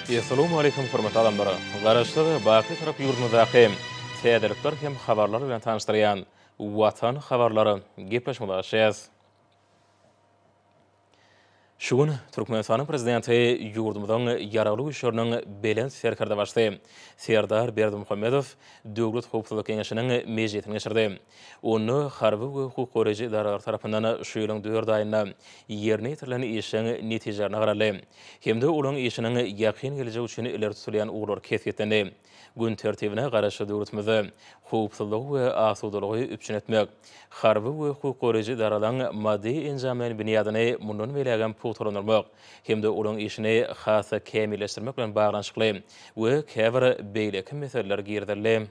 Essalamu Aleýkum hormatly adamlar! Garaşsyz, baky Tarap ýurdumyzdaky täzelikler hem habarlar bilen tanyşdyrýan Watan habarlary gepleşigimize başlaýarys. Şu gün Türkmenistanyň Prezidenti ýurdumyzyň Ýaragly Güýçleriniň Belent Serkerdebaşysy Serdar Berdimuhamedow Döwlet howpsuzlyk geňeşiniň mejlisini geçirdi. Onda harby we hukuk goraýjy edaralar tarapyndan şu ýylyň dört aýynda ýerine ýetirilen işiň netijelerine garaldy hem-de olaryň işiniň ýakyn geljek üçin ileri tutulýan ugurlary kesgitlendi. Gün tertibine Garaşsyz döwletimizde howpsuzlygy we asudalygy üpjün etmek, harby we hukuk goraýjy edaralaryň maddy-enjamlaýyn binýadyny mundan beýlägem pugtalandyrmak hem-de olaryň işini has-da kämilleşdirmek bilen baglanyşykly we käbir beýleki meseleler girizildi.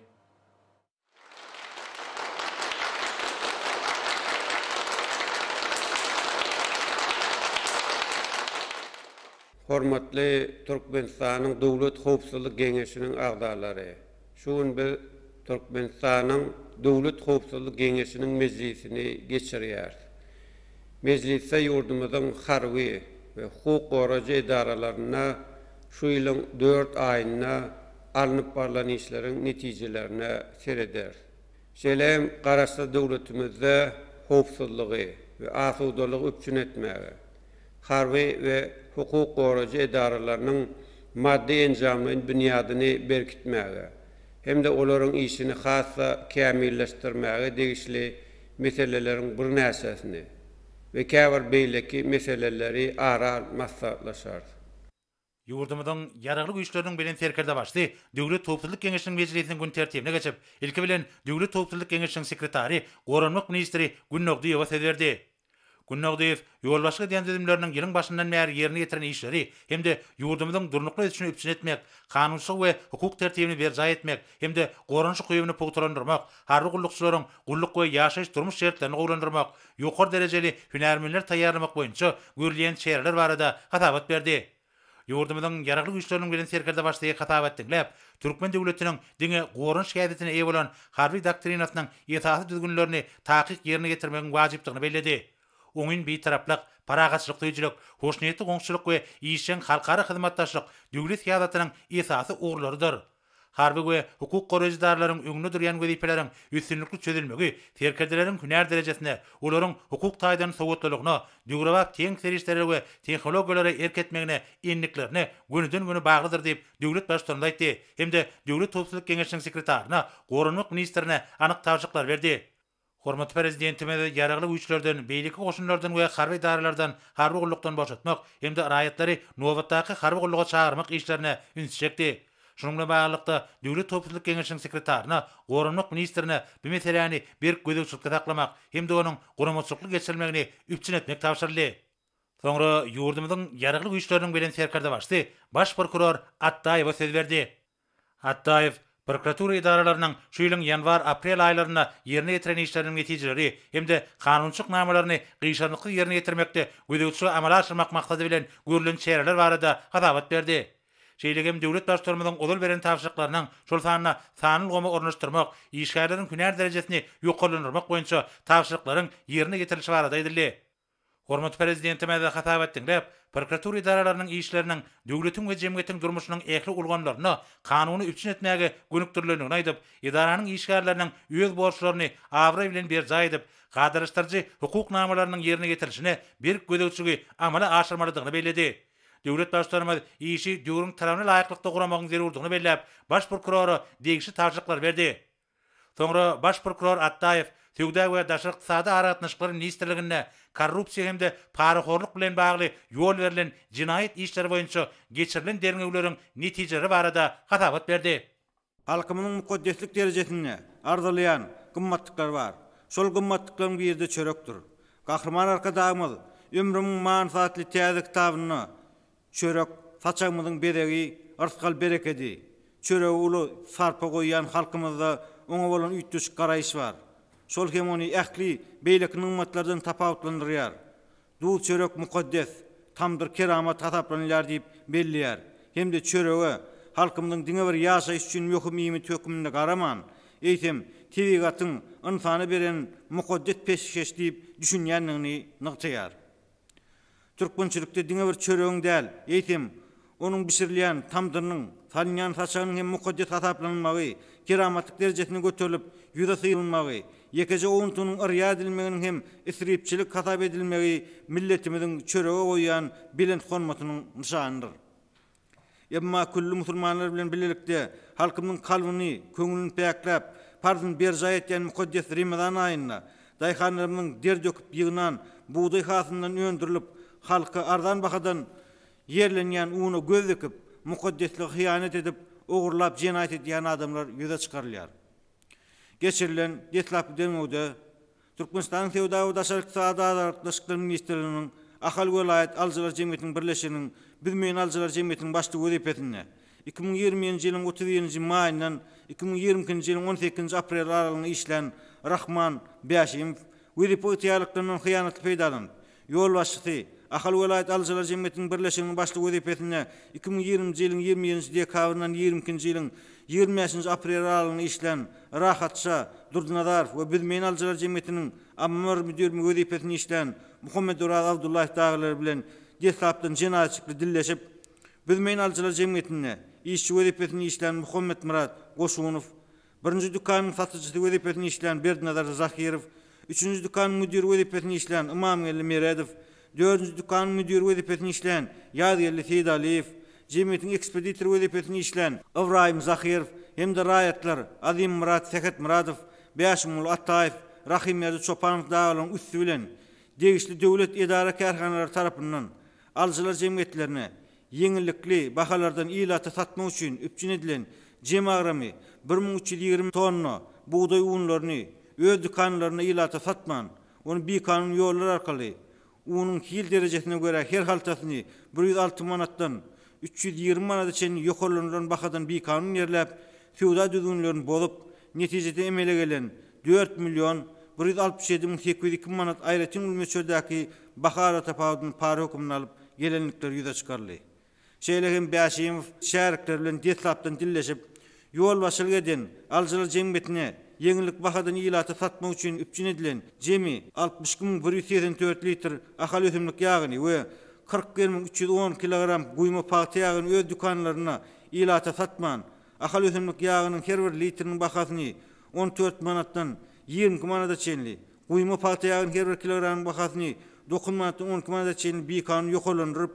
Hormatly Türkmenistanyň Döwlet howpsuzlyk geňeşiniň agzalary! Şu gün biz Türkmenistanyň Döwlet howpsuzlyk geňeşiniň mejlisini geçirýäris. Mejlisde ýurdumyzyň harby we hukuk goraýjy edaralarynda şu ýylyň dört aýynda alnyp barlan işleriň netijelerine serederis. Şeýle hem Garaşsyz döwletimizde howpsuzlygy we asudalygy üpjün etmäge, harby we hukuk goraýjy edaralarynyň maddy-enjamlaýyn binýadyny berkitmäge hem-de olaryň işini has-da kämilleşdirmäge degişli meseleleriň birnäçesini we käbir beýleki meseleleri ara alyp maslahatlaşarys. Ýurdumyzyň Ýaragly Güýçleriniň Belent Serkerdebaşysy Döwlet howpsuzlyk geňeşiniň mejlisiniň gün tertibine geçip, ilki bilen Döwlet howpsuzlyk geňeşiniň sekretary, goranmak ministri Gündogdyýewa söz berdi. Gündogdyýew ýolbaşçylyk edýän düzümleriniň ýylyň başyndan bäri ýerine ýetiren işleri hem-de ýurdumyzyň durnukly ösüşini üpjün etmek, kanunçylygy we hukuk tertibini berjaý etmek hem-de goranyş ukybyny pugtalandyrmak, harby gullukçylaryň gulluk we ýaşaýyş-durmuş şertlerini gowulandyrmak, ýokary derejeli hünärmenleri taýýarlamak boýunça görülýän çäreler barada hasabat berdi. Ýurdumyzyň Ýaragly Güýçleriniň Belent Serkerdebaşysy hasabat diňläp, türkmen döwletiniň diňe goranyş häsiýetine eýe bolan Harby doktrinasynyň esasy düzgünlerini takyk ýerine ýetirmegiň wajypdygyny belledi. Oňyn Bitaraplyk, parahatçylyk söýüjilik, hoşniýetli goňşuçylyk we işjeň halkara hyzmatdaşlyk döwlet syýasatynyň esasy ugurlarydyr. Harby we hukuk goraýjy edaralaryň öňünde durýan wezipeleriň üstünlikli çözülmegi serkerdeleriň hünär derejesine, olaryň hukuk taýdan sowatlylygyna, döwrebap tehniki serişdelere we tehnologiýalara erk etmegine, endiklerine gönüden-göni baglydyr diýip, döwlet Baştutanymyz aýtdy hem-de Döwlet howpsuzlyk geňeşiniň sekretaryna, goranmak ministrine anyk tabşyryklary berdi. Hormatly Prezidentimiz Ýaragly Güýçlerden, beýleki goşunlardan we harby edaralardan harby gullukdan boşatmak hem-de raýatlary nobatdaky harby gulluga çagyrmak işlerine ünsi çekdi. Şunuň bilen baglylykda, Döwlet howpsuzlyk geňeşiniň sekretaryna, goranmak ministrine bu meseläni berk gözegçilikde saklamak hem-de onuň guramaçylykly geçirilmegini üpjün etmek tabşyryldy. Soňra ýurdumyzyň Ýaragly Güýçleriniň Belent Serkerdebaşysy, Baş prokuror Atdaýewe söz berdi. Atdaýew prokuratura edaralarynyň şu ýylyň ýanwar-aprel aýlarynda ýerine ýetiren işleriniň netijeleri hem-de kanunçylyk namalaryny gyşarnyksyz ýerine ýetirmekde gözegçiligi amala aşyrmak maksady bilen görlen çäreler barada hasabat berdi. Şeýle hem döwlet Baştutanymyzyň ozal beren tabşyryklarynyň, şol sanda sanly ulgamy ornaşdyrmak, işgärleriň hünär derejesini ýokarlandyrmak boýunça tabşyryklaryň ýerine ýetirilişi barada aýdyldy. Hormatly Prezidentimiz hasabat diňläp, prokuratura edaralarynyň işleriniň döwletiň we jemgyýetiň durmuşynyň ähli ulgamlarynda kanuny üpjün etmäge gönükdirilendigini aýdyp, edaranyň işgärleriniň öz borçlaryny abraý bilen berjaý edip, kadalaşdyryjy hukuk namalarynyň ýerine ýetirilişine berk gözegçiligi amala aşyrmalydygyny belledi. Döwlet Baştutanymyz işi döwrüň talabyna laýyklykda guramagyň zerurdygyny belläp, Baş prokurora degişli tabşyryklary berdi. Soňra Baş prokuror Atdaýew Söwda we daşary ykdysady aragatnaşyklar ministrliginde korrupsiýa hem-de parahorluk bilen bagly ýol berlen jenaýat işleri boýunça geçirilen derňewleriň netijeleri barada hasabat berdi. Halkymyzyň mukaddeslik derejesinde arzylaýan gymmatlyklary bar. Şol gymmatlyklaryň biri-de çörekdir. Gahryman Arkadagymyz Ömrümiň manysy atly täze kitabynda Çörek, saçagymyzyň bezegi, yrsgal-berekedi. Çörege uly sarpa goýýan halkymyzda oňa bolan üýtgeşik garaýyş bar. Şol hem ony ähli beýleki nygmatlardan tapawutlandyrýar. Duz-çörek mukaddes, tamdyr keramat hasaplanylýar diýip belleýär hem-de çörege halkymyzyň diňe bir ýaşaýyş üçin möhüm iýmit hökmünde garaman, eýsem, tebigatyň ynsana beren mukaddes peşgeşi diýip düşünýändigini nygtaýar. Türkmençilikde diňe bir çöregiň däl, eýsem, onuň bişirilýän tamdyrynyň, salynýan saçagynyň hem mukaddes hasaplanylmagy, keramatlyk derejesine göterilip, ýüze sylynmagy, ýekeje owuntynyň yrýa edilmeginiň hem isripçilik hasap edilmegi milletimiziň çörege goýýan belent hormatynyň nyşanydyr. Emma külli musulmanlar bilen bilelikde halkymyzyň kalbyny, köňlüni päkläp, parzyny berjaý etýän mukaddes Remezan aýynda daýhanlarymyzyň der döküp ýygnan bugdaý hasylyndan öndürilip, halka arzan bahadan ýerlenýän una göz dikip, mukaddeslige hyýanat edip, ogurlap jenaýat edýän adamlar ýüze çykarylýar. Geçirilen deslapky derňewde Türkmenistanyň Söwda we daşary ykdysady aragatnaşyklar ministrliginiň Ahal welaýat alyjylar jemgyýetiniň birleşiginiň Büzmeýin alyjylar jemgyýetiniň başlygy wezipesinde 2021-nji ýylyň 31-nji maýyndan 2022-nji ýylyň 18-nji apreli aralygynda işlän Rahman Bäşimow wezipe ygtyýarlyklaryndan hyýanatly peýdalanyp, Ýolbaşçysy, Ahal welaýat alyjylar jemgyýetiniň birleşiginiň başlygy wezipesinde 2020-nji ýylyň 21-nji dekabryndan 22-nji ýylyň 25-nji apreli aralygynda işlän Rahatşa Durdynazarow we Büzmeýin alyjylar jemgyýetiniň ammar müdirimi wezipesinde işlän Muhammedoraz Abdullaýew dagylar bilen deslapdan jenaýatçylykly dilleşip, Büzmeýin alyjylar jemgyýetinde işçi wezipesinde işlän Muhammetmyrat Goşunow Birinji dükanyň satyjysy wezipesinde işlän Berdinazar Zahyrow, üçünji dükanyň müdiri wezipesinde işlän Ymamgeldi Meredow, dördünji dükanyň müdiri wezipesinde işlän Ýazgeldi Seýdaliýew, jemgyýetiň ekspeditory wezipesinde işlän Ybraýym Zahyrow hem-de raýatlar Azymmyrat Sähetmyradow, Bäşimguly Ataýew, Rahymberdi Çopanow dagylaryň üsti bilen degişli döwlet edara-kärhanalary tarapyndan alyjylar jemgyýetlerine ýeňillikli bahalardan ilata satmak üçin üpjün edilen jem agramy 1320 tonna bugdaý unlaryny öz dükanlarynda ilata satman, ony bikanun ýollar arkaly unuň hil derejesine görä her haltasyny 106 manatdan 320 manada çenli ýokarlandyrylan bahadan bikanun ýerläp, söwda düzgünlerini bozup, netijede emele gelen 4 million 167 müň 802 manat aýratyn uly möçberdäki baha aratapawudyny para hökmünde alyp gelenlikleri ýüze çykaryldy. Şeýle hem Bäşimow şärikleri bilen deslapdan dilleşip, ýolbaşçylyk eden alyjylar jemgyýetine ýeňillik bahadan ilata satmak üçin üpjün edilen jemi 62 müň 184 litr Ahal ösümlik ýagyny we 41 müň 310 kilogram guýma pagta ýagyny öz dükanlarynda ilata satman, Ahal ösümlik ýagynyň her bir litriniň bahasyny 14 manatdan 22 manada çenli, guýma pagta ýagynyň her bir kilogramynyň bahasyny 9 manatdan 12 manada çenli bikanun ýokarlandyryp,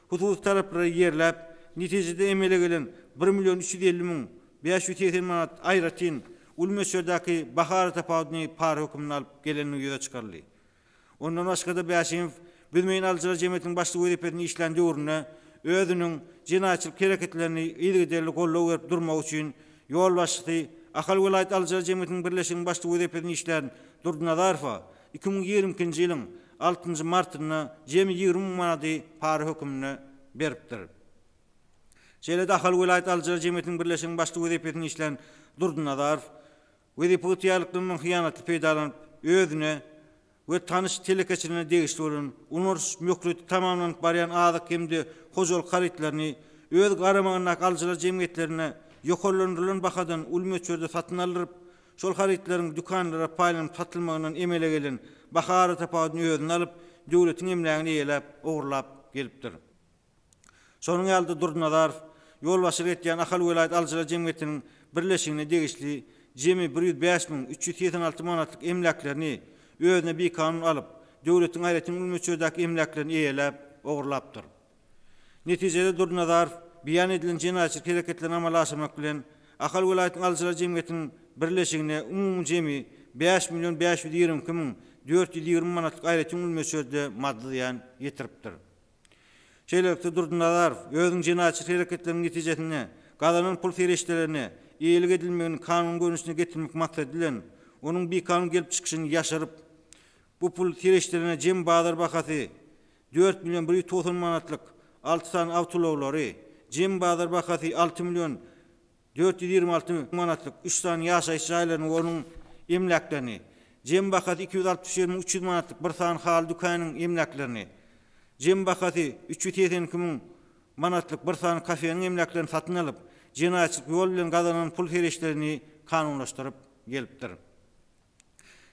hususy taraplara ýerläp, netijede emele gelen 1 million 350 müň 580 manat aýratyn uly möçberdäki baha aratapawudyny para hökmünde alyp gelendigi ýüze çykaryldy. Ondan başga-da Bäşimow Büzmeýin alyjylar jemgyýetiniň başlygy wezipesinde işlän döwründe özüniň jenaýatçylyk hereketlerini yzygiderli goldaw berip durmagy üçin ýolbaşçysy Ahal welaýat alyjylar jemgyýetiniň birleşiginiň başlygy wezipesinde işlän Durdynazarowa 2022-nji ýylyň altynjy martynda jemi 20 müň manady para hökmünde beripdir. Şeýle-de Ahal welaýat alyjylar jemgyýetiniň birleşiginiň başlygy wezipesinde işlän Durdynazarow Wezipe ygtyýarlyklaryndan hyýanatly peýdalanyp, özüne we tanyş telekeçilerine degişli bolan, ulanyş möhleti tamamlanyp barýan azyk hem-de hojalyk harytlaryny öz garamagyndaky alyjylar jemgyýetlerine ýokarlandyrylan bahadan uly möçberde satyn aldyryp, şol harytlaryň dükanlara paýlanyp satylmagyndan emele gelen baha aratapawudyny özüne alyp, döwletiň emlägini eýeläp, ogurlap gelipdir. Şonuň ýaly-da Durdynazarow ýolbaşçylyk etýän Ahal welaýat alyjylar jemgyýetiniň birleşigine degişli jemi 105 müň 386 manatlyk emläklerini özüne bikanun alyp, döwletiň aýratyn uly möçberdäki emläklerini eýeläp, ogurlapdyr. Netijede Durdynazarow beýan edilen jenaýatçylyk hereketlerini amala aşyrmak bilen, Ahal welaýatynyň alyjylar jemgyýetiniň birleşigine umumy jemi 5 million 522 müň 420 manatlyk aýratyn uly möçberde maddy zyýan ýetiripdir. Şeýlelikde, Durdy Nazarow özüniň jenaýatçylyk hereketleriniň netijesinde gazanan pul serişdelerine eýelik edilmegini kanuny görnüşine getirmek maksady bilen, onuň bikanun gelip çykyşyny ýaşyryp, bu pul serişdelerine jemi bazar bahasy 4 million 190 manatlyk alty sany awtoulaglary, jemi bazar bahasy 6 million 426 manatlyk üç sany ýaşaýyş jaýlaryny we onuň emläklerini, jemi bahasy 267 müň 300 manatlyk bir sany haly dükanynyň emläklerini, jemi bahasy 382 müň manatlyk bir sany kafeniň emläklerini satyn alyp, jenaýatçylyk ýol bilen gazanan pul serişdelerini kanunlaşdyryp gelipdir.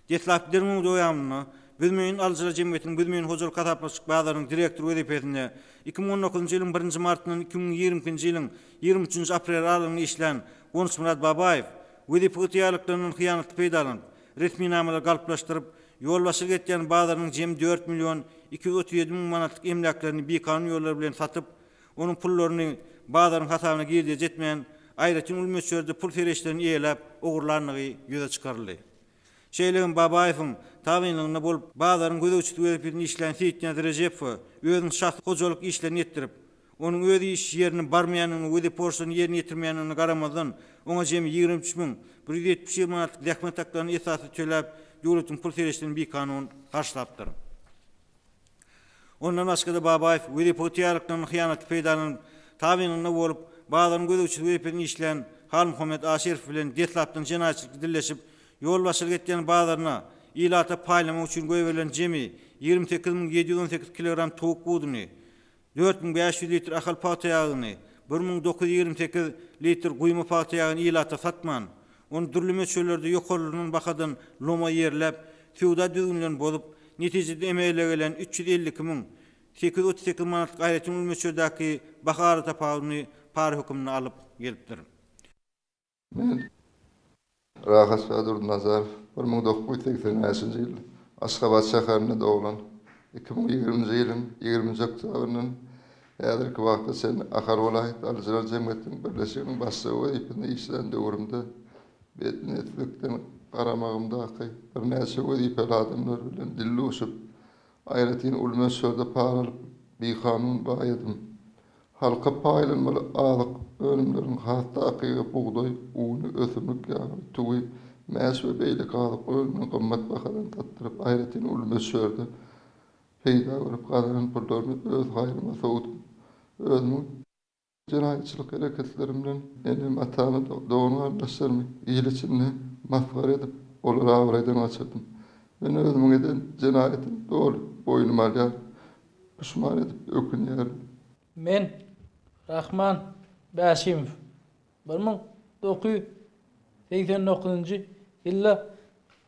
Deslapky derňewiň dowamynda. Büzmeýin alyjylar jemgyýetiniň Büzmeýin hojalyk hasaplaşyk bazarynyň direktory wezipesinde 2019-njy ýylyň birinji martyndan 2022-nji ýylyň 23-nji aprel aralygynda işlän Gonçmyrat Babaýew wezipe ygtyýarlyklaryndan hyýanatly peýdalanyp, resminamalary galplaşdyryp, ýolbaşçylyk etýän bazarynyň jemi dört million 237 müň manatlyk emläklerini bikanun ýollar bilen satyp, onuň pullaryny bazaryň hasabyna girdeji etmän, aýratyn uly möçberde pul serişdelerini eýeläp ogurlandygy ýüze çykaryldy. Şeýle hem Babaýewiň tabynlygynda bolup, bazaryň gözegçisi wezipesinde işlän Seýitnyýaz Rejepowa özüniň şahsy hojalyk işlerini etdirip, onuň öz iş ýerine barmaýandygyna wezipe borçlaryny ýerine ýetirmeýändigine garamazdan, oňa jemi 23 171 manatlyk zähmet haklaryny esassyz töläp, döwletiň pul serişdelerini bikanun harçlapdyr. Ondan başga-da Babaýew wezipe ygtyýarlyklaryndan hyýanatly peýdalanyp, tabynlygynda bolup, bazaryň gözegçisi wezipesinde işlän Halmuhammet Aşyrow bilen deslapdan jenaýatçylykly dilleşip, ýolbaşçylyk etýän bazaryna ilata paýlamak üçin goýberilen jemi 28 718 kilogram towuk buduny, 4500 litr Ahal pagta ýagyny, 1928 litr guýma pagta ýagyny ilata satman, ony dürli möçberlerde ýokarlanan bahadan loma ýerläp, söwda düzgünlerini bozup, netijede emele gelen 352 838 manatlyk aýratyn uly möçberdäki baha aratapawudyny para hökmünde alyp gelipdir. Men, Rahatşa Durdynazarow, 1985-nji ýylda Aşgabat şäherinde doglan, 2020-nji ýylyň ýigriminji oktýabryndan häzirki wagta çenli Ahal welaýat alyjylar jemgyýetiniň birleşiginiň başlygy wezipesinde işlän döwrümde betniýetlilikden garamagymdaky birnäçe wezipeli adamlar bilen dil duşup, Aýratyn uly möçberde para alyp, bikanun baýadym. Halka paýlanmaly azyk önümleriniň, has takygy, bugdaý uny, ösümlik ýagy, tüwi, mäş we beýleki azyk önümlerini gymmat bahadan satdyryp, aýratyn uly möçberde peýda görüp gazanan pullarymy öz haýryma sowdum. Özümiň. Jenaýatçylyk hereketlerim bilen enem-atamy, dogan-garyndaşlarymy il içinde masgara edip, olary abraýdan gaçyrdym. Men özümiň eden jenaýatymy doly boýnuma alýaryn, puşman edip ökünýärin. Men, Rahman Bäşimow, 1989-njy ýylda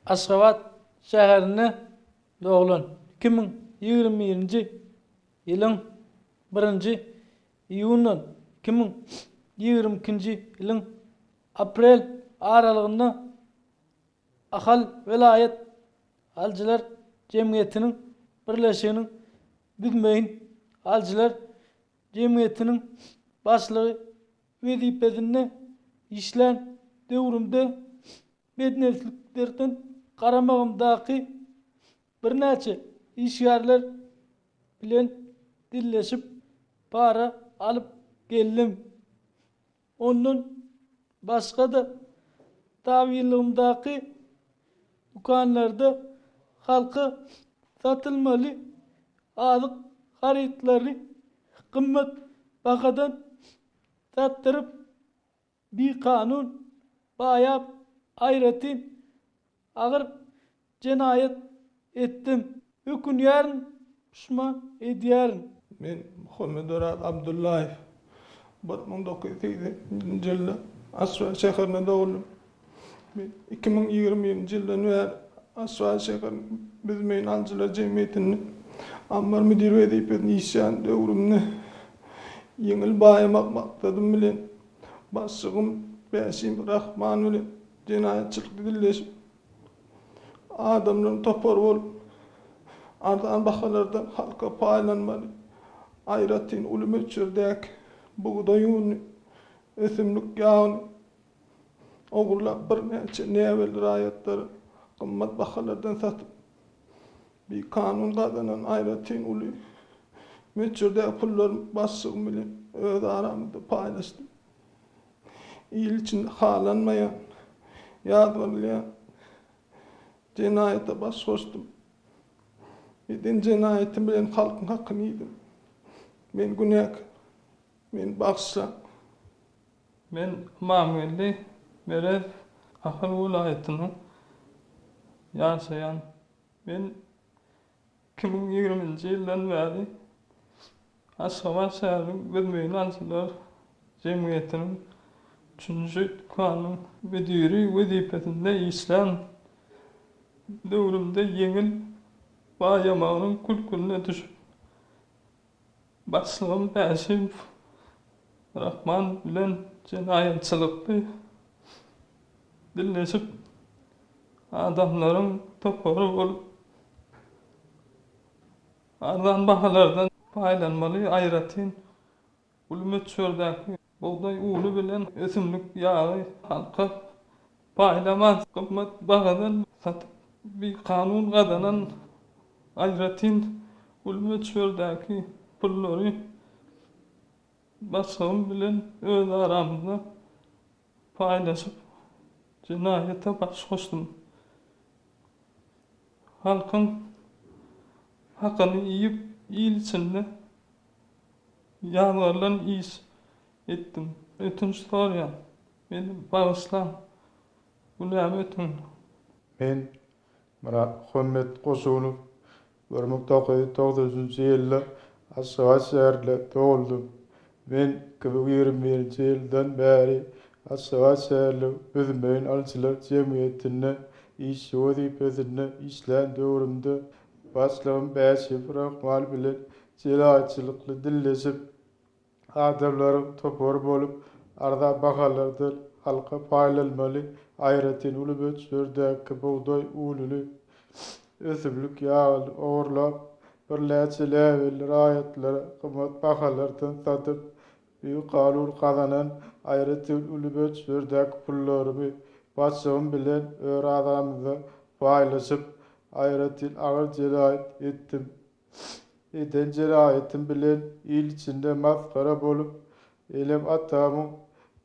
Aşgabat şäherinde doglan, 2021-nji ýylyň birinji iýundan 2022-nji ýylyň aprel aralygynda Ahal welaýat alyjylar jemgyýetiniň birleşiginiň Büzmeýin alyjylar jemgyýetiniň başlygy wezipesinde işlän döwrümde bednebsliklerden garamagymdaky Birnäçe işgärler bilen dilleşip, para alyp geldim. Ondan başga-da tabynlygymdaky dükanlarda halka satylmaly azyk harytlaryny gymmat bahadan satdyryp, bikanun baýap, aýratyn agyr jenaýat etdim. Ökünýärin, puşman edýärin. Men Muhammedoraz Abdullaýew. 1987-nji ýylda Aşgabat şäherinde doguldym. Men 2021-nji ýyldan bäri Aşgabat şäheriniň Büzmeýin alyjylar jemgyýetinde ammar müdiri wezipesinde işleýän döwrümde ýeňil baýamak maksadym bilen başlygym Bäşim Rahman bilen jenaýatçylykly dilleşip, adamlaryň topary bolup, arzan bahalardan halka paýlanmaly aýratyn uly möçberdäki bugdaý ununy, ösümlik ýagyny ogurlap birnäçe näbelli raýatlara gymmat bahalardan satyp, bikanun gazanan aýratyn uly möçberdäki pullarymy başlygym bilen öz aramyzda paýlaşdym. Il içinde halanmaýan, ýazgarylýan jenaýata baş goşdum. Eden jenaýatym bilen halkyň hakyny iýdim. Men günäkär. Meni bagyşlaň. Men Ymamgeldi Meredow Ahal welaýatynyň ýaşaýan. Men 2020-nji ýyldan bäri Aşgabat şäheriniň Büzmeýin alyjylar jemgyýetiniň üçünji dükanynyň müdiri wezipesinde işlän döwrümde ýeňil. Baýamagynyň kül-külüne düşüp, başlygym Bäşimow Rahman bilen jenaýatçylykly dilleşip, adamlaryň topary bolup, arzan bahalardan paýlanmaly aýratyn uly möçberdäki bugdaý uny bilen ösümlik ýagy halka paýlaman, gymmat bahadan satyp, bikanun gazanan aýratyn uly möçberdäki pullary başlygym bilen öz aramyzda paýlaşyp, jenaýata baş goşdum. Halkyň hakyny iýip, il içinde ýazgarylan iş etdim. Ötünç soraýan. Meni bagyşlaň. Günämi ötüň. Men, Myratmuhammet Goşunow, 1993 nji ýylda Aşgabat şäherinde doguldym. Men 2021-nji ýyldan bäri Aşgabat şäheriniň Büzmeýin alyjylar jemgyýetinde işçi wezipesinde işlän döwrümde başlygym Bäşim Rahman bilen jenaýatçylykly dilleşip, adamlaryň topary bolup, arzan bahalardan halka paýlanmaly aýratyn uly möçberdäki bugdaý ununy, ösümlik ýagyny ogurlap, birnäçe läbelli raýatlara gymmat bahalardan satyp, bikanun gazanan aýratyn uly möçberdäki pullarymy başlygym bilen öz aramyzda paýlaşyp, aýratyn agyr jenaýat etdim. Eden jenaýatym bilen il içinde masgara bolup, enem-atamyň,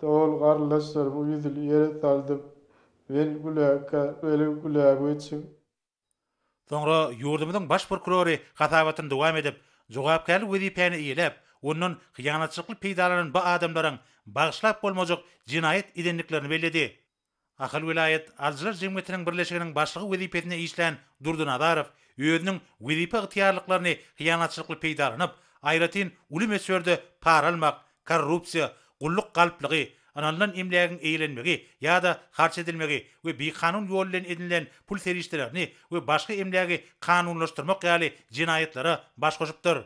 dogan-garyndaşlarymyň ýüzüni ýere saldym. Men günäkär, meniň günämi geçiň. Soňra ýurdumyzyň Baş prokurory hasabatyny dowam edip, jogapkärli wezipäni eýeläp, ondan hyýanatçylykly peýdalanan bu adamlaryň bagyşlap bolmajak jenaýat edendiklerini belledi. Ahal welaýat Alyjylar jemgyýetiniň birleşiginiň başlygy wezipesinde işlän Durdy Nazarow özüniň wezipe ygtyýarlyklaryny hyýanatçylykly peýdalanyp, aýratyn uly möçberde para almak, korrupsiýa, gulluk galplygy, ynanylan emlägiň eýelenmegi ýa-da harç edilmegi we bikanun ýol bilen edinilen pul serişdelerini we başga emlägi kanunlaşdyrmak ýaly jenaýatlara baş goşupdyr.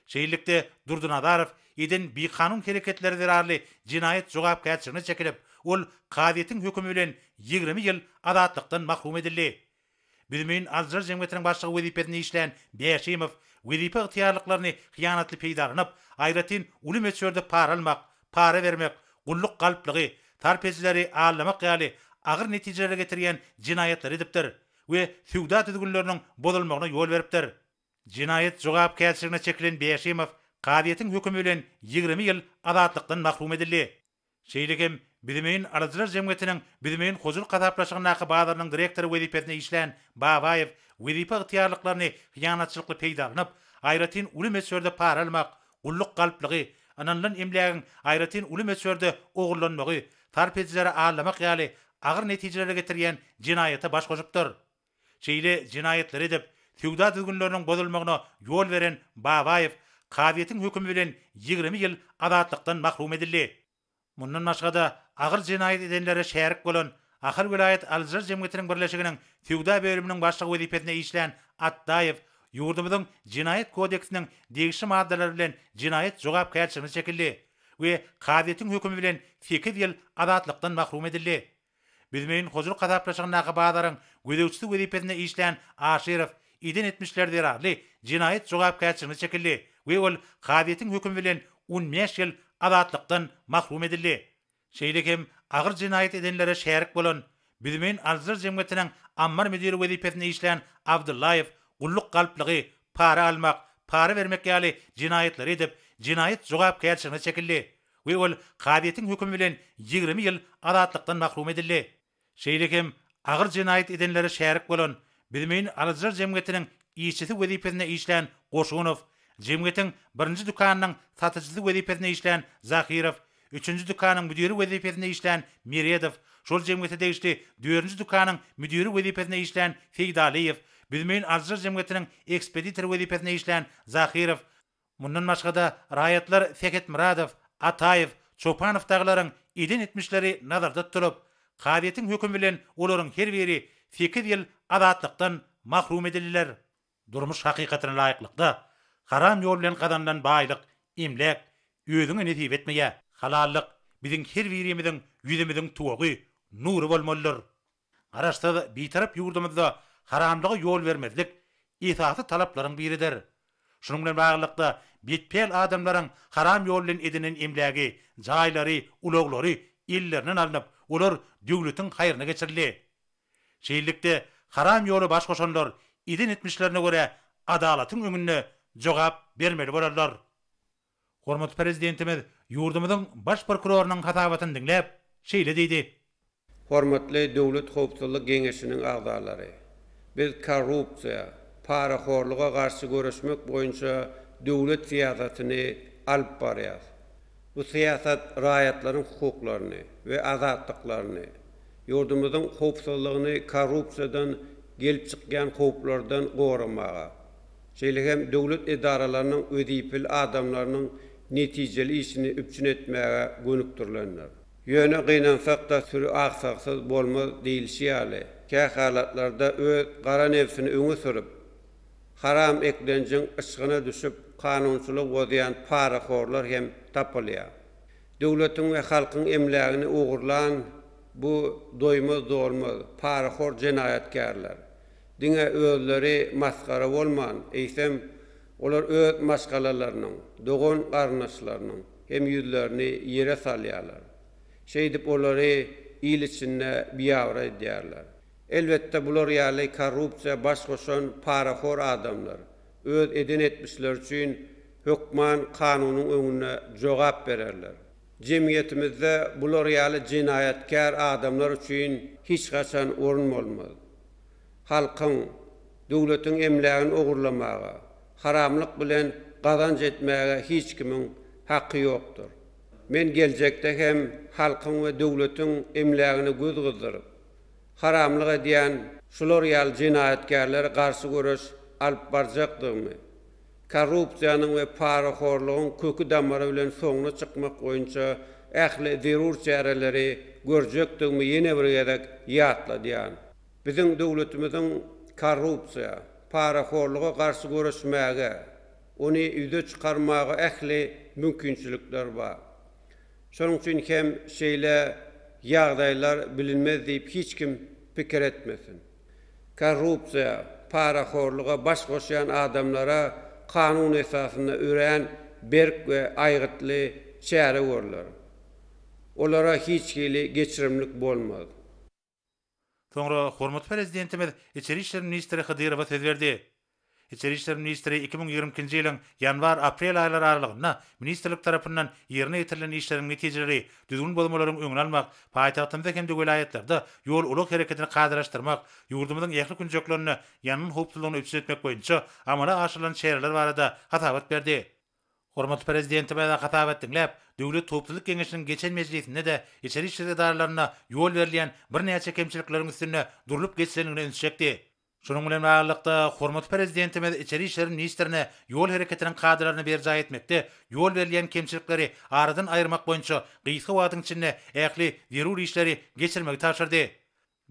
Şeýlelikde, Durdy Nazarow eden bikanun hereketleri zerarly jenaýat jogapkärçiligine çekilip, ol kazyýetiň hökümi bilen 20 ýyl azatlykdan mahrum edildi. Büzmeýin alyjylar jemgyýetiniň başlygy wezipesinde işlän Bäşimow wezipe ygtyýarlyklaryny hyýanatly peýdalanyp, aýratyn uly möçberde para almak, para bermek, gulluk galplygy, sarp edijileri aldamak ýaly agyr netijelere getirýän jenaýatlary edipdir we söwda düzgünleriniň bozulmagyna ýol beripdir. Jenaýat jogapkärçiligine çekilen Bäşimow kazyýetiň hökümi bilen 20 ýyl azatlykdan mahrum edildi. Şeýle hem Büzmeýin alyjylar jemgyýetiniň Büzmeýin hojalyk hasaplaşygyndaky bazarynyň direktory wezipesinde işlän Babaýew wezipe ygtyýarlyklaryny hyýanatçylykly peýdalanyp, aýratyn uly möçberde para almak, gulluk galplygy, ynanylan emlägiň aýratyn uly möçberde ogurlanmagy, sarp edijileri aldamak ýaly agyr netijelere getirýän jenaýata baş goşupdyr. Şeýle jenaýatlary edip, söwda düzgünleriniň bozulmagyna ýol beren Babaýew kazyýetiň hökümi bilen 20 ýyl azatlykdan mahrum edildi. Mundan başga-da, agyr jenaýat edenlere şärik bolan Ahal welaýat alyjylar jemgyýetiniň birleşiginiň söwda bölüminiň başlygy wezipesinde işlän Atdaýew ýurdumyzyň Jenaýat kodeksiniň degişli maddalary bilen jenaýat jogapkärçiligine çekildi we kazyýetiň hökümi bilen sekiz ýyl azatlykdan mahrum edildi. Büzmeýin hojalyk hasaplaşygyndaky bazaryň gözegçisi wezipesinde işlän Aşyrow eden etmişleri zerarly jenaýat jogapkärçiligine çekildi we ol kazyýetiň hökümi bilen on bäş ýyl azatlykdan mahrum edildi. Şeýle hem agyr jenaýat edenlere şärik bolan Büzmeýin alyjylar jemgyýetiniň ammar müdiri wezipesinde işlän Abdyllaýew gulluk galplygy, para almak, para bermek ýaly jenaýatlary edip, jenaýat jogapkärçiligine çekildi. we ol kazyýetiň hökümi bilen 20 ýyl azatlykdan mahrum edildi. Şeýle hem agyr jenaýat edenlere şärik bolan Büzmeýin alyjylar jemgyýetiniň işçisi wezipesinde işlän Goşunow, jemgyýetiň birinji dükanynyň satyjysy wezipesinde işlän Zahyrow, üçünji dükanyň müdiri wezipesinde işlän Meredow, şol jemgyýete degişli dördünji dükanyň müdiri wezipesinde işlän Seýdaliýew, Büzmeýin alyjylar jemgyýetiniň ekspeditory wezipesinde işlän Zahyrow, Mundan başga-da, raýatlar Sähetmyradow, Ataýew, Çopanow dagylaryň eden etmişleri nazarda tutulyp, kazyýetiň hökümi bilen olaryň her biri sekiz ýyl azatlykdan mahrum edildiler. Durmuş hakykatyna laýyklykda, haram ýol bilen gazanylan baýlyk, emläk özüňe nesip etmeýär. Halallyk biziň her birimiziň ýüzümiziň tuwagy, nury bolmalydyr. Garaşsyz, Bitarap ýurdumyzda haramlyga ýol bermezlik esasy talaplaryň biridir. Şunuň bilen baglylykda, betpäl adamlaryň haram ýol bilen edinen emlägi, jaýlary, ulaglary ellerinden alnyp, olar döwletiň haýryna geçirildi. Şeýlelikde, haram ýola baş goşanlar eden etmişlerine görä adalatyň öňünde jogap bermeli bolarlar. Hormatly Prezidentimiz ýurdumyzyň Baş prokurorynyň hasabatyny diňläp, şeýle diýdi. Hormatly Döwlet howpsuzlyk geňeşiniň agzalary! Biz korrupsiýa, parahorluga garşy göreşmek boýunça döwlet syýasatyny alyp barýarys. Bu syýasat raýatlaryň hukuklaryny we azatlyklaryny, ýurdumyzyň howpsuzlygyny korrupsiýadan gelip çykýan howplardan goramaga, şeýle hem döwlet edaralarynyň wezipeli adamlarynyň netijeli işini üpjün etmäge gönükdirilendir. Ýöne gynansak-da süri agsaksyz bolmaz diýlişi ýaly, kähalatlarda öz gara nebsini öňe sürüp, haram eklenjiň yşgyna düşüp kanunçylygy bozýan parahorlar hem tapylýar. Döwletiň we halkyň emlägini ogurlan bu doýmaz-dolmaz parahor jenaýatkärler diňe özleri masgara bolman, eýsem, olar öz maşgalalarynyň, dogan-garyndaşlarynyň hem ýüzlerini ýere salýarlar. Şeýdip olary il içinde biabraý edýärler. Elbetde bular ýaly korrupsiýa baş goşan parahor adamlar öz eden etmişleri üçin hökman kanunyň öňünde jogap bererler. Jemgyýetimizde bular ýaly jenaýatkär adamlar üçin hiç haçan orun bolmaz. Halkyň, döwletiň emlägini ogurlamaga, haramlyk bilen gazanç etmäge hiç kimiň haky ýokdur. Men geljekde hem halkyň we döwletiň emlägine göz gyzdyryp, haramlyk edýän şular ýaly jenaýatkärlere garşy göreş alyp barjakdygymy, korrupsiýanyň we parahorlugyň köki-damary bilen soňuna çykmak boýunça ähli zerur çäreleri görjekdigimi ýene bir gezek ýatladýan. Biziň döwletimiziň korrupsiýa, parahorluga garşy göreşmäge, ony ýüze çykarmaga ähli mümkinçilikleri bar. Şonuň üçin hem şeýle ýagdaýlar bilinmez diýip hiç kim pikir etmesin. Korrupsiýa, parahorluga baş goşýan adamlara kanun esasynda örän berk we aýgytly çäre görler. Olara hiç hili geçirimlik bolmaz. Soňra hormatly Prezidentimiz içeri işler ministri Hydyrowa söz berdi. Içeri işler ministri 2022-nji ýylyň ýanwar-aprel aýlary aralygynda ministrlik tarapyndan ýerine ýetirilen işleriň netijeleri, düzgün bozmalaryň öňüni almak, paýtagtymyzda hem-de welaýatlarda ýol-ulag hereketini kadalaşdyrmak, ýurdumyzyň ähli künjeklerinde ýangyn howpsuzlygyny üpjün etmek boýunça amala aşyrylan çäreler barada hasabat berdi. Hormatly Prezidentimiz hasabat diňläp, Döwlet howpsuzlyk geňeşiniň geçen mejlisinde-de içeri işler edaralarynda ýol berilýän birnäçe kemçilikleriň üstünde durlup geçilendigine ünsi çekdi. Şunuň bilen baglylykda, hormatly Prezidentimiz içeri işler ministrine ýol hereketiniň kadalaryny berjaý etmekde ýol berilýän kemçilikleri aradan aýyrmak boýunça gysga wagtyň içinde ähli zerur işleri geçirmegi tabşyrdy.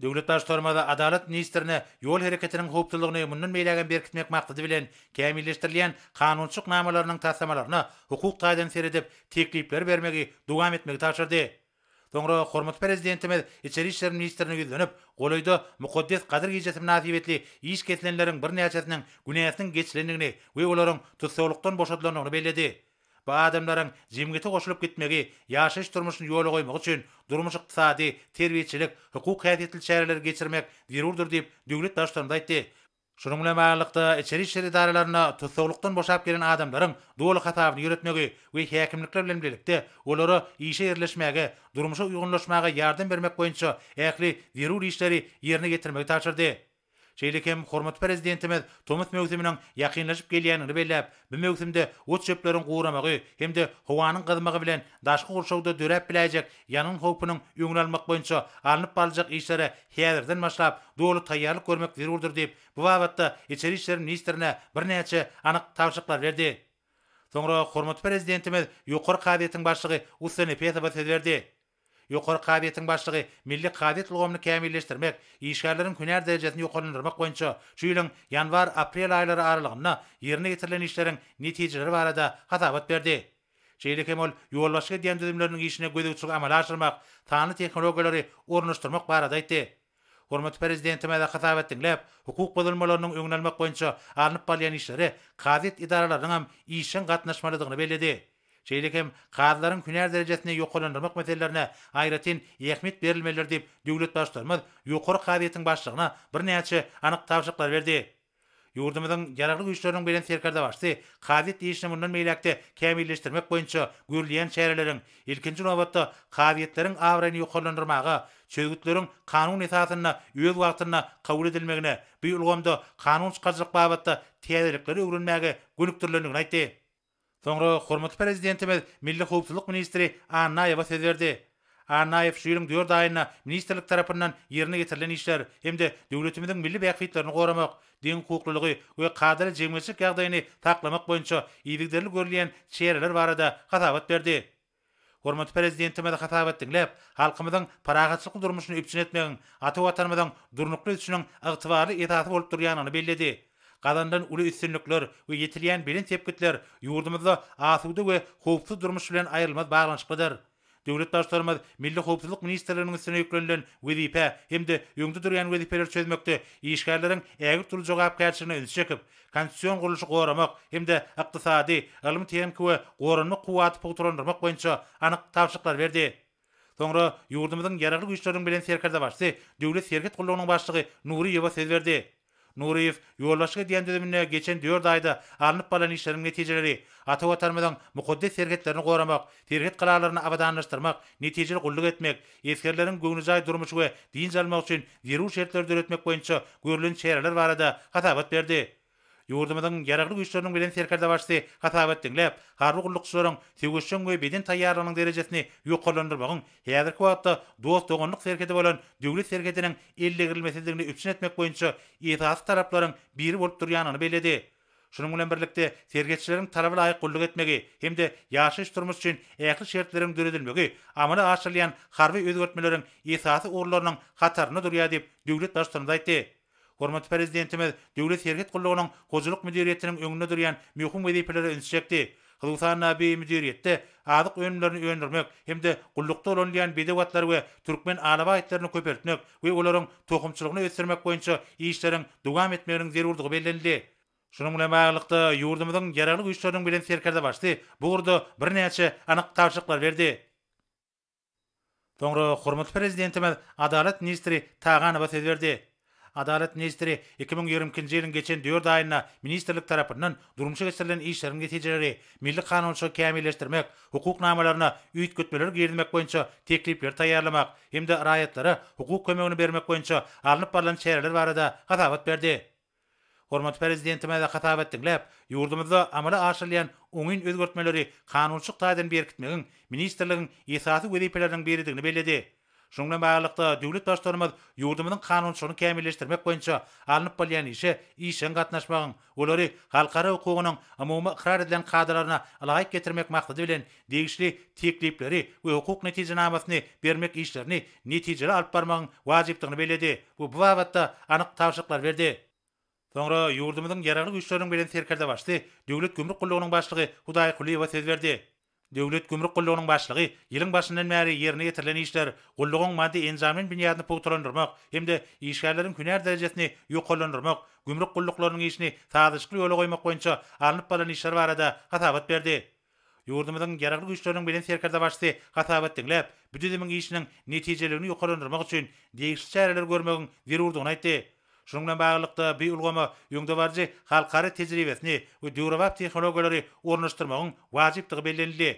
Döwlet Baştutanymyz Adalat ministrine ýol hereketiniň howpsuzlygyny mundan beýlägem berkitmek maksady bilen, kämilleşdirilýän kanunçylyk namalarynyň taslamalaryna hukuk taýdan seredip, teklipleri bermegi dowam etmegi tabşyrdy. Soňra hormatly Prezidentimiz içeri işler ministrine ýüzlenip, golaýda mukaddes Gadyr gijesi mynasybetli iş kesilenleriň birnäçesiniň günäsiniň geçilendigini we olaryň tussaglykdan boşadylandygyny belledi. Bu adamlaryň jemgyýete goşulyp gitmegi, ýaşaýyş-durmuşyny ýola goýmagy üçin durmuş-ykdysady, terbiýeçilik, hukuk häsiýetli çäreleri geçirmek zerurdyr diýip, döwlet Baştutanymyz aýtdy. Şunuň bilen baglylykda, içeri işler edaralarynda tussaglykdan boşap gelen adamlaryň doly hasabyny ýöretmegi we häkimlikler bilen bilelikde olara işe ýerleşmäge, durmuşa uýgunlaşmaga ýardam bermek boýunça ähli zerur işleri ýerine ýetirmegi tabşyrdy. Şeýle hem hormatly Prezidentimiz tomus möwsüminiň ýakynlaşyp gelýändigini belläp, bu möwsümde ot-çöpleriň guramagy hem-de howanyň gyzmagy bilen daşky gurşawda döräp biläýjek ýangyn howpunyň öňüni almak boýunça alnyp baryljak işlere häzirden başlap doly taýýarlyk görmek zerurdyr diýip, bu babatda içeri işler ministrine birnäçe anyk tabşyryklary berdi. Soňra hormatly Prezidentimiz Ýokary kazyýetiň başlygy Ussa Nepesowa söz berdi. Ýokary kazyýetiň başlygy milli kazyýet ulgamyny kämilleşdirmek, işgärleriň hünär derejesini ýokarlandyrmak boýunça şu ýylyň ýanwar-aprel aýlary aralygynda ýerine ýetirilen işleriň netijeleri barada hasabat berdi. Şeýle hem ol ýolbaşçylyk edýän düzümleriniň işine gözegçiligi amala aşyrmak, sanly tehnologiýalary ornaşdyrmak barada aýtdy. Hormatly Prezidentimiz hasabat diňläp, hukuk bozulmalarynyň öňüni almak boýunça alnyp barylýan işlere kazyýet edaralarynyň hem işjeň gatnaşmalydygyny belledi. Şeýle hem kazylaryň hünär derejesini ýokarlandyrmak meselelerine aýratyn ähmiýet berilmelidir diýip, döwlet Baştutanymyz Ýokary kazyýetiň başlygyna birnäçe anyk tabşyryklary berdi. Ýurdumyzyň Ýaragly Güýçleriniň Belent Serkerdebaşysy kazyýet işini mundan beýläk-de kämilleşdirmek boýunça görülýän çäreleriň, ilkinji nobatda, kazyýetleriň abraýyny ýokarlandyrmaga, çözgütleriň kanun esasynda öz wagtynda kabul edilmegine, bu ulgamda kanun çykaryjylyk babatda täzelikleri öwrenmäge gönükdirilendigini aýtdy. Soňra hormatly Prezidentimiz milli howpsuzlyk ministri Annaýewe söz berdi. Annaýew şu ýylyň dört aýynda ministrlik tarapyndan ýerine ýetirilen işler hem-de döwletimiziň milli bähbitlerini goramak, deňhukuklylygy we kadaly jemgyýetçilik ýagdaýyny saklamak boýunça yzygiderli görülýän çäreler barada hasabat berdi. Hormatly Prezidentimiz hasabat diňläp, halkymyzyň parahatçylykly durmuşyny üpjün etmegiň ata Watanymyzyň durnukly ösüşiniň ygtybarly esasy bolup durýandygyny belledi. Gazanylan uly üstünlikler we ýetilýän belent sepgitler ýurdumyzda asuda we howpsuz durmuş bilen aýrylmaz baglanyşyklydyr. Döwlet Baştutanymyz Milli howpsuzlyk ministrliginiň üstüne ýüklenilen wezipä hem-de öňde durýan wezipeleri çözmekde işgärleriň ägirt uly jogapkärçiligine ünsi çekip, konstitusion gurluşy goramak hem-de ykdysady, ylmy-tehniki we goranmak kuwwaty pugtalandyrmak boýunça anyk tabşyryklary berdi. Soňra ýurdumyzyň Ýaragly Güýçleriniň Belent Serkerdebaşysy, Döwlet serhet gullugynyň başlygy Nuryýewe söz berdi. Nuryýew ýolbaşçylyk edýän düzüminde geçen dört aýda alnyp barlan işleriň netijeleri, ata Watanymyzyň mukaddes serhetlerini goramak, serhet galalaryny abadanlaşdyrmak, netijeli gulluk etmek, esgerleriň göwnejaý durmuşy we dynç almagy üçin zerur şertleri döretmek boýunça görlen çäreler barada hasabat berdi. Ýurdumyzyň Ýaragly Güýçleriniň Belent Serkerdebaşysy hasabat diňläp, harby gullukçylaryň söweşjeň we beden taýýarlygynyň derejesini ýokarlandyrmagyň häzirki wagtda dost-doganlyk serhedi bolan döwlet serhediniň eldegrilmesizligini üpjün etmek boýunça esasy talaplaryň biri bolup durýandygyny belledi. Şunuň bilen birlikde, serhetçileriň talaba laýyk gulluk etmegi hem-de ýaşaýyş-durmuş üçin ähli şertleriň döredilmegi amala aşyrylýan harby özgertmeleriň esasy ugurlarynyň hatarynda durýar diýip, döwlet Baştutanymyz aýtdy. Hormatly Prezidentimiz Döwlet serhet gullugynyň Hojalyk müdiriýetiniň öňünde durýan möhüm wezipelere ünsi çekdi. Hususan-da, bu müdiriýetde azyk önümlerini öndürmek hem-de gullukda ulanylýan bedew atlary we türkmen alabaý itlerini köpeltmek we olaryň tohumçylygyny ösdürmek boýunça işleriň dowam etmeginiň zerurdygy bellenildi. Şunuň bilen baglylykda, ýurdumyzyň Ýaragly Güýçleriniň Belent Serkerdebaşysy bu ugurda birnäçe anyk tabşyryklary berdi. Soňra hormatly Prezidentimiz Adalat ministri Taganowa söz berdi. Adalat ministri 2022-nji ýylyň geçen dört aýynda ministrlik tarapyndan durmuşa geçirilen işleriň netijeleri, milli kanunçylygy kämilleşdirmek, hukuk namalaryna üýtgetmeler girizmek boýunça teklipleri taýýarlamak hem-de raýatlara hukuk kömegini bermek boýunça alnyp barlan çäreler barada hasabat berdi. Hormatly Prezidentimiz hasabat diňläp, ýurdumyzda amala aşyrylýan oňyn özgertmeleri kanunçylyk taýdan berkitmegiň ministrligiň esasy wezipeleriniň biridigini belledi. Şunuň bilen baglylykda, döwlet Baştutanymyz ýurdumyzyň kanunçylygyny kämilleşdirmek boýunça alnyp barylýan işe işjeň gatnaşmagyň, olary halkara hukugynyň umumy ykrar edilen kadalaryna ylaýyk getirmek maksady bilen degişli teklipleri we hukuk netijenamasyny bermek işlerini netijeli alyp barmagyň wajypdygyny belledi we bu babatda anyk tabşyryklary berdi. Soňra ýurdumyzyň Ýaragly Güýçleriniň Belent Serkerdebaşysy, Döwlet gümrük gullugynyň başlygy Hudaý Kulyýewe söz berdi. Döwlet gümrük gullugynyň başlygy ýylyň başyndan bäri ýerine ýetirilen işler, gullugyň maddy-enjamlaýyn binýadyny pugtalandyrmak hem-de işgärleriň hünär derejesini ýokarlandyrmak, gümrük gulluklarynyň işini sazlaşykly ýola goýmak boýunça alnyp barlan işler barada hasabat berdi. Ýurdumyzyň Ýaragly Güýçleriniň Belent Serkerdebaşysy hasabat diňläp, bu düzümiň işiniň netijeliligini ýokarlandyrmak üçin degişli çäreleri görmegiň zerurdygyny aýtdy. Şunuň bilen baglylykda, bu ulgama öňdebaryjy halkara tejribesini we döwrebap tehnologiýalary ornaşdyrmagyň wajypdygy bellenildi.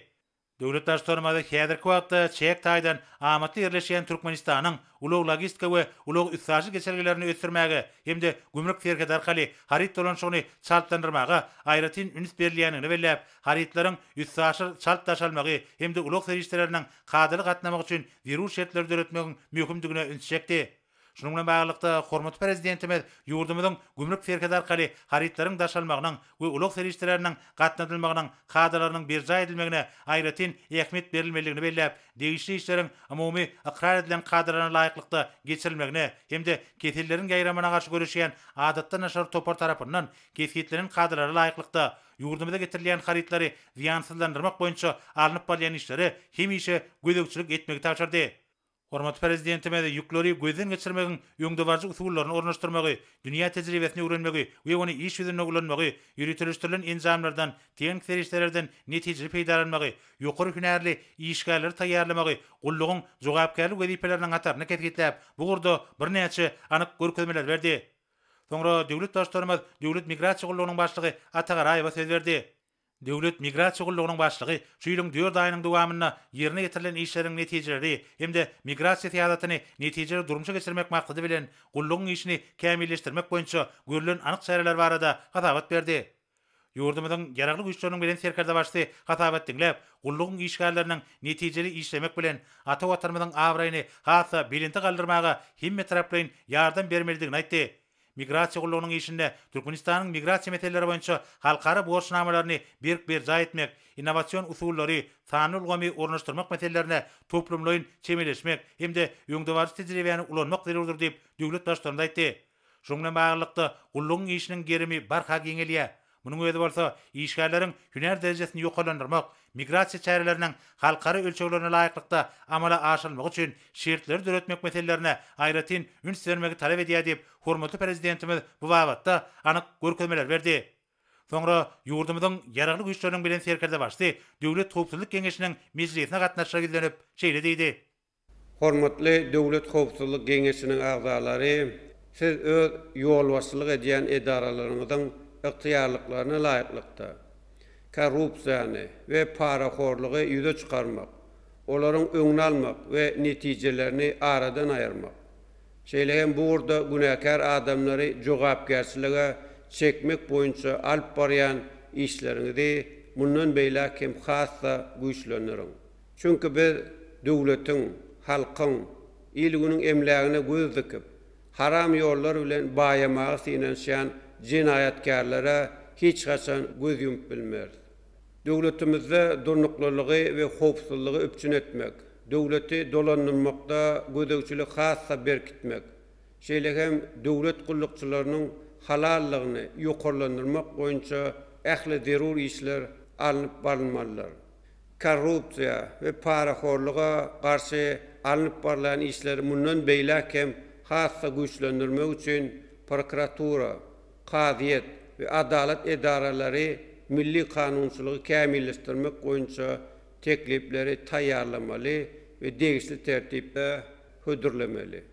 Döwlet Baştutanymyz häzirki wagtda çäk taýdan amatly ýerleşýän Türkmenistanyň ulag-logistika we ulag-üstaşyr geçelgelerini ösdürmäge hem-de gümrük serhedi arkaly haryt dolanyşygyny çaltlandyrmaga aýratyn üns berilýändigini belläp, harytlaryň üstaşyr çalt daşalmagy hem-de ulag serişdeleriniň kadaly gatnamagy üçin zerur şertleri döretmegiň möhümdigine ünsi çekdi. Şunuň bilen baglylykda, hormatly Prezidentimiz ýurdumyzyň gümrük serhedi arkaly harytlaryň daşalmagynyň we ulag serişdeleriniň gatnadylmagynyň kadalarynyň berjaý edilmegine aýratyn ähmiýet berilmelidigini belläp, degişli işleriň umumy ykrar edilen kadalaryna laýyklykda geçirilmegine hem-de keselleriň ýaýramagyna garşy göreşýän adatdan daşary topar tarapyndan kesgitlenen kadalara laýyklykda ýurdumyza getirilýän harytlary zyýansyzlandyrmak boýunça alnyp barylýan işlere hemişe gözegçilik etmegi tabşyrdy. Hormatly Prezidentimiz ýükleri gözden geçirmegiň öňdebaryjy usullaryny ornaşdyrmagy, dünýä tejribesini öwrenmegi we ony iş ýüzünde ulanmagy, ýöriteleşdirilen enjamlardan, tehniki serişdelerden netijeli peýdalanmagy, ýokary hünärli işgärleri taýýarlamagy gullugyň jogapkärli wezipeleriniň hatarynda kesgitläp, bu ugurda birnäçe anyk görkezmeleri berdi. Soňra döwlet Baştutanymyz Döwlet migrasiýa gullugynyň başlygy Ata Garaýewe söz berdi. Döwlet migrasiýa gullugynyň başlygy şu ýylyň dört aýynyň dowamynda ýerine ýetirilen işleriň netijeleri hem-de migrasiýa syýasatyny netijeli durmuşa geçirmek maksady bilen, gullugyň işini kämilleşdirmek boýunça görlen anyk çäreler barada hasabat berdi. Ýurdumyzyň Ýaragly Güýçleriniň Belent Serkerdebaşysy hasabat diňläp, gullugyň işgärleriniň netijeli işlemek bilen, ata Watanymyzyň abraýyny has-da belente galdyrmaga hemmetaraplaýyn ýardam bermelidigini aýtdy. Migrasiýa gullugynyň işinde Türkmenistanyň migrasiýa meseleleri boýunça halkara borçnamalaryny berk berjaý etmek, innowasion usullary, sanly ulgamy ornaşdyrmak meselelerine toplumlaýyn çemeleşmek hem-de öňdebaryjy tejribäni ulanmak zerurdyr diýip, döwlet Baştutanymyz aýtdy. Şunuň bilen baglylykda, gullugyň işiniň gerimi barha giňelýär. Munuň özi bolsa işgärleriň hünär derejesini ýokarlandyrmak, migrasiýa çäreleriniň halkara ölçeglerine laýyklykda amala aşyrylmagy üçin şertleri döretmek meselelerine aýratyn üns bermegi talap edýär diýip, hormatly Prezidentimiz bu babatda anyk görkezmeleri berdi. Soňra ýurdumyzyň Ýaragly Güýçleriniň Belent Serkerdebaşysy Döwlet howpsuzlyk geňeşiniň mejlisine gatnaşyja ýüzlenip, şeýle diýdi. Hormatly Döwlet howpsuzlyk geňeşiniň agzalary, siz öz ýolbaşçylyk edýän edaralaryňyzyň ygtyýarlyklaryna laýyklykda, korrupsiýany we parahorlugy ýüze çykarmak, olaryň öňüni almak we netijelerini aradan aýyrmak, şeýle hem bu ugurda günäkär adamlary jogapkärçilige çekmek boýunça alyp barýan işleriňizi mundan beýläk hem has-da güýçlendiriň. Çünki biz döwletiň, halkyň, il-günüň emlägine göz dikip, haram ýollar bilen baýamaga synanyşýan jenaýatkärlere hiç haçan göz ýumup bilmeris. Döwletimizde durnuklylygy we howpsuzlygy üpjün etmek, döwleti dolandyrmakda gözegçiligi has-da berkitmek, şeýle hem döwlet gullukçylarynyň halallygyny ýokarlandyrmak boýunça ähli zerur işler alnyp barylmalydyr. Korrupsiýa we parahorluga garşy alnyp barlan işleri mundan beýläk hem has-da güýçlendirmek üçin prokuratura, kazyýet we adalat edaralary milli kanunçylygy kämilleşdirmek boýunça teklipleri taýýarlamaly we degişli tertipde hödürlemeli.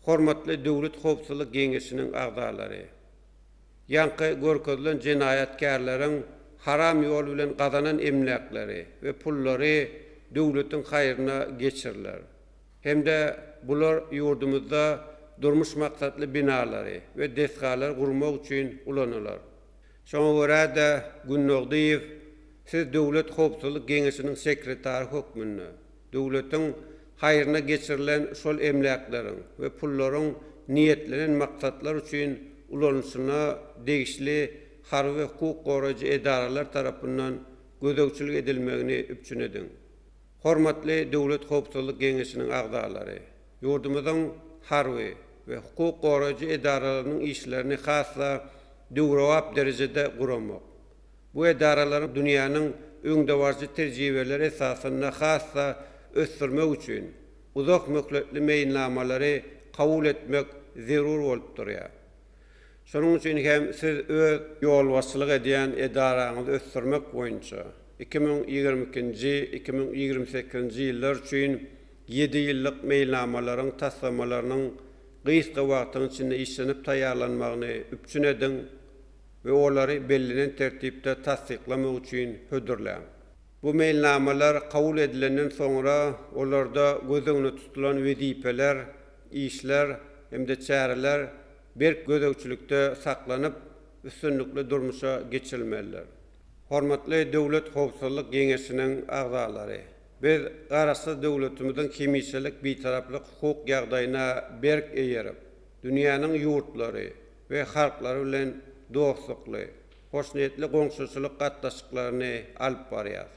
Hormatly Döwlet howpsuzlyk geňeşiniň agzalary! Ýaňky görkezilen jenaýatkärleriň haram ýol bilen gazanan emläkleri we pullary döwletiň haýryna geçiriler. Hem-de bular ýurdumyzda durmuş maksatly binalary we desgalary gurmak üçin ulanylar. Şoňa görä-de, Gündogdyýew, siz Döwlet howpsuzlyk geňeşiniň sekretary hökmünde, döwletiň haýryna geçirilen şol emläkleriň we pullaryň niýetlenen maksatlar üçin ulanylyşyna degişli harby we hukuk goraýjy edaralar tarapyndan gözegçilik edilmegini üpjün ediň. Hormatly Döwlet howpsuzlyk geňeşiniň agzalary, ýurdumyzyň harby we hukuk goraýjy edaralarynyň işlerini has-da döwrebap derejede guramak, Bu edaralary dünýäniň öňdebaryjy tejribeleri esasynda has-da ösdürmek üçin uzak möhletli meýilnamalary kabul etmek zerur bolup durýar. Şonuň üçin hem siz öz ýolbaşçylyk edýän edaraňyzy ösdürmek boýunça 2022-nji, 2028-nji ýyllar üçin ýedi ýyllyk meýilnamalaryň taslamalarynyň gysga wagtyň içinde işlenip taýýarlanmagyny üpjün ediň, we olary bellenen tertipde tassyklamak üçin hödürläň. Bu meýilnamalar kabul edilenden soňra olarda göz öňünde tutulan wezipeler, işler hem-de çäreler berk gözegçilikde saklanyp, üstünlikli durmuşa geçirilmelidir. Hormatly Döwlet howpsuzlyk geňeşiniň agzalary! Biz Garaşsyz döwletimiziň hemişelik Bitaraplyk hukuk ýagdaýyna berk eýerip, dünýäniň ýurtlary we halklary bilen dostlukly, hoşniýetli goňşuçylyk gatnaşyklaryny alyp barýar.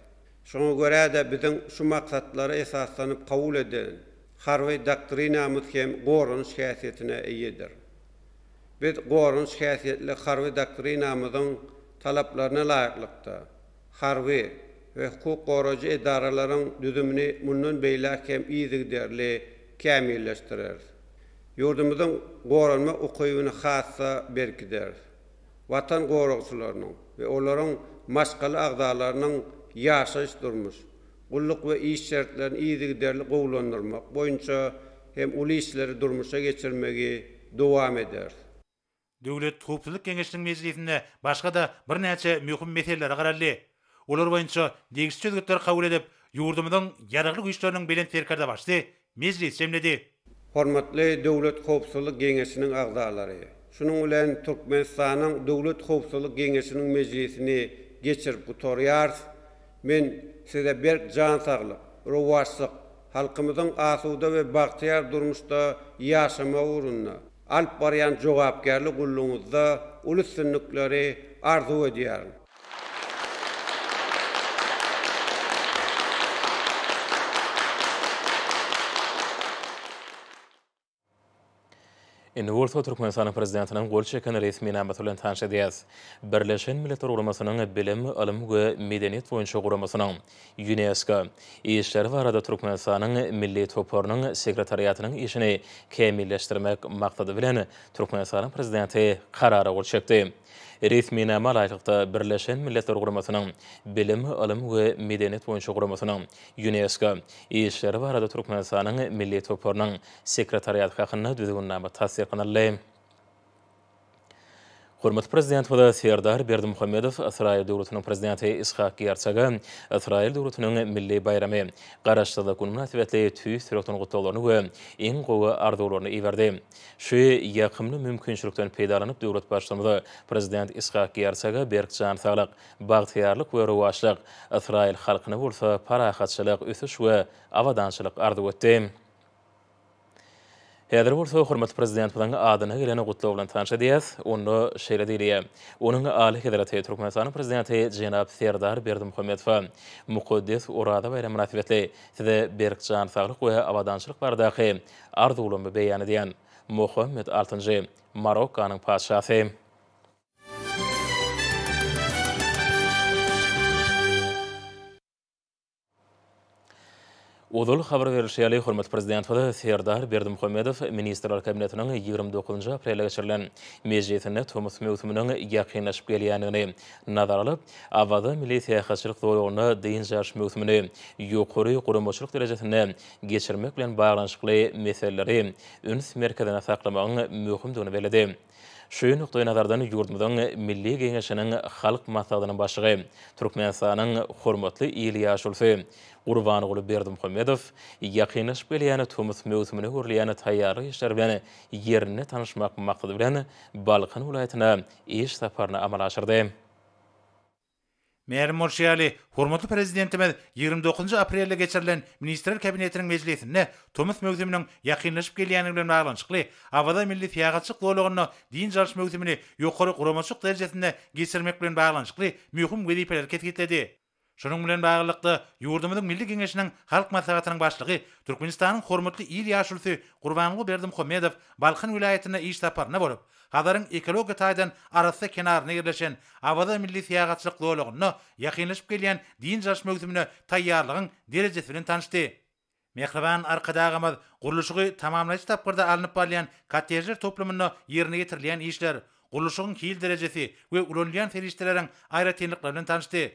Şoňa görä-de biziň şu maksatlara esaslanyp kabul eden Harby doktrinamyz hem goranyş häsiýetine eýedir. Biz goranyş häsiýetli Harby doktrinamyzyň talaplaryna laýyklykda, harby we hukuk goraýjy edaralaryň düzümini mundan beýläk hem yzygiderli kämilleşdireris. Ýurdumyzyň goranmak ukybyny has-da berkideris. Watan goragçylarynyň we olaryň maşgala agzalarynyň ýaşaýyş-durmuş, gulluk we iş şertlerini yzygiderli gowulandyrmak boýunça hem uly işleri durmuşa geçirmegi dowam ederis. Döwlet howpsuzlyk geňeşiniň mejlisinde başga-da birnäçe möhüm meselelere garaldy. Olar boýunça degişli çözgütleri kabul edip, ýurdumyzyň Ýaragly Güýçleriniň Belent Serkerdebaşysy mejlisi jemledi. Hormatly Döwlet howpsuzlyk geňeşiniň agzalary! Şunuň bilen Türkmenistanyň Döwlet howpsuzlyk geňeşiniň mejlisini geçirip gutarýarys. Men Size berk jan saglyk, rowaçlyk, halkymyzyň asuda we bagtyýar durmuşda ýaşamagy ugrunda alyp barýan jogapkärli gullugyňyzda uly üstünlikleri arzuw edýärin. Indi bolsa Türkmenistanyň Prezidentiniň gol çeken resminamasy bilen tanyş edýäris. Birleşen Milletler Guramasynyň Bilim, ylym we medeniýet boýunça guramasynyň, Ýunesko, işleri barada Türkmenistanyň Milli toparynyň sekretariatynyň işini kämilleşdirmek maksady bilen Türkmenistanyň Prezidenti Karara gol çekdi. Resminama laýyklykda, Birleşen Milletler Guramasynyň Bilim, ylym we medeniýet boýunça guramasynyň, Ýunesko, işleri barada Türkmenistanyň Milli toparynyň Sekretariaty hakynda Düzgünnama tassyklanyldy. Hormatly Prezidentimiz Serdar Berdimuhamedow Ysraýyl Döwletiniň Prezidenti Ishak Gersoga Ysraýyl Döwletiniň milli baýramy, Garaşsyzlyk güni mynasybetli tüýs ýürekden gutlaglaryny we iň gowy arzuwlaryny iberdi. Şu ýakymly mümkinçilikden peýdalanyp, döwlet Baştutanymyz Prezident Ishak Gersoga berk jan saglyk, bagtyýarlyk we rowaçlyk, ysraýyl halkyna bolsa parahatçylyk, ösüş we abadançylyk arzuw etdi. Häzir bolsa hormatly Prezidentimiziň adyna gelen gutlag bilen tanyş edýäs. Onda şeýle diýilýär, Onuň Alyhezreti Türkmenistanyň Prezidenti jenap Serdar Berdimuhamedowa mukaddes Oraza baýramy mynasybetli Size berk jan saglyk we abadançylyk baradaky arzuwlarymy beýan edýän. Muhammet Altynjy, Marokkanyň Patyşasy. Ozal habar berlişi ýaly, hormatly Prezidentimiz Serdar Berdimuhamedow Ministrler Kabinetiniň 29 aprelde geçirilen mejlisinde tomus möwsüminiň ýakynlaşyp gelýändigini nazara alyp, Awaza milli syýahatçylyk zolagynda dynç alyş möwsümini ýokary guramaçylyk derejesinde geçirmek bilen baglanyşykly meseleleri üns merkezinde saklamagyň möhümdigini belledi. Şu nukdaýnazardan ýurdumyzyň Milli Geňeşiniň Halk Maslahatynyň Başlygy, Türkmenistanyň Hormatly il ýaşulusy Gurbanguly Berdimuhamedow ýakynlaşyp gelýän tomus möwsümine görülýän taýýarlyk işleri bilen ýerinde tanyşmak maksady bilen Balkan welaýatyna iş saparyny amala aşyrdy. Mälim bolşy ýaly, hormatly Prezidentimiz 29 aprelde geçirilen Ministrler Kabinetiniň mejlisinde tomus möwsüminiň ýakynlaşyp gelýändigi bilen baglanyşykly Awaza milli syýahatçylyk zolagynda dynç alyş möwsümini ýokary guramaçylyk derejesinde geçirmek bilen baglanyşykly möhüm wezipeleri kesgitledi. Şunuň bilen baglylykda, ýurdumyzyň Milli Geňeşiniň Halk Maslahatynyň Başlygy, Türkmenistanyň Hormatly il ýaşulusy Gurbanguly Berdimuhamedow Balkan welaýatynda iş saparynda bolup, Hazaryň ekologiýa taýdan arassa kenarynda ýerleşen Awaza milli syýahatçylyk zolagynda ýakynlaşyp gelýän dynç alyş möwsümine taýýarlygyň derejesi bilen tanyşdy. Mähriban Arkadagymyz gurluşygy tamamlaýjy tapgyrda alnyp barylýan kottejler toplumynda ýerine ýetirilýän işler, gurluşygyň hil derejesi we ulanylýan serişdeleriň aýratynlyklary bilen tanyşdy.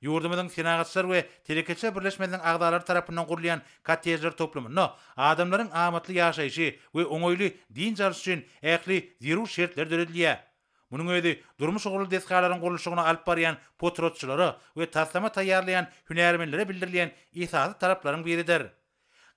Ýurdumyzyň Senagatçylar we telekeçiler birleşmesiniň agzalary tarapyndan gurulýan kottejler toplumynda adamlaryň amatly ýaşaýşy we oňaýly dynç alyşy üçin ähli zerur şertler döredilýär. Munuň özi durmuş ugurly desgalaryň gurluşygyny alyp barýan potratçylara we taslama taýýarlaýan hünärmenlere bildirilýän esasy talaplaryň biridir.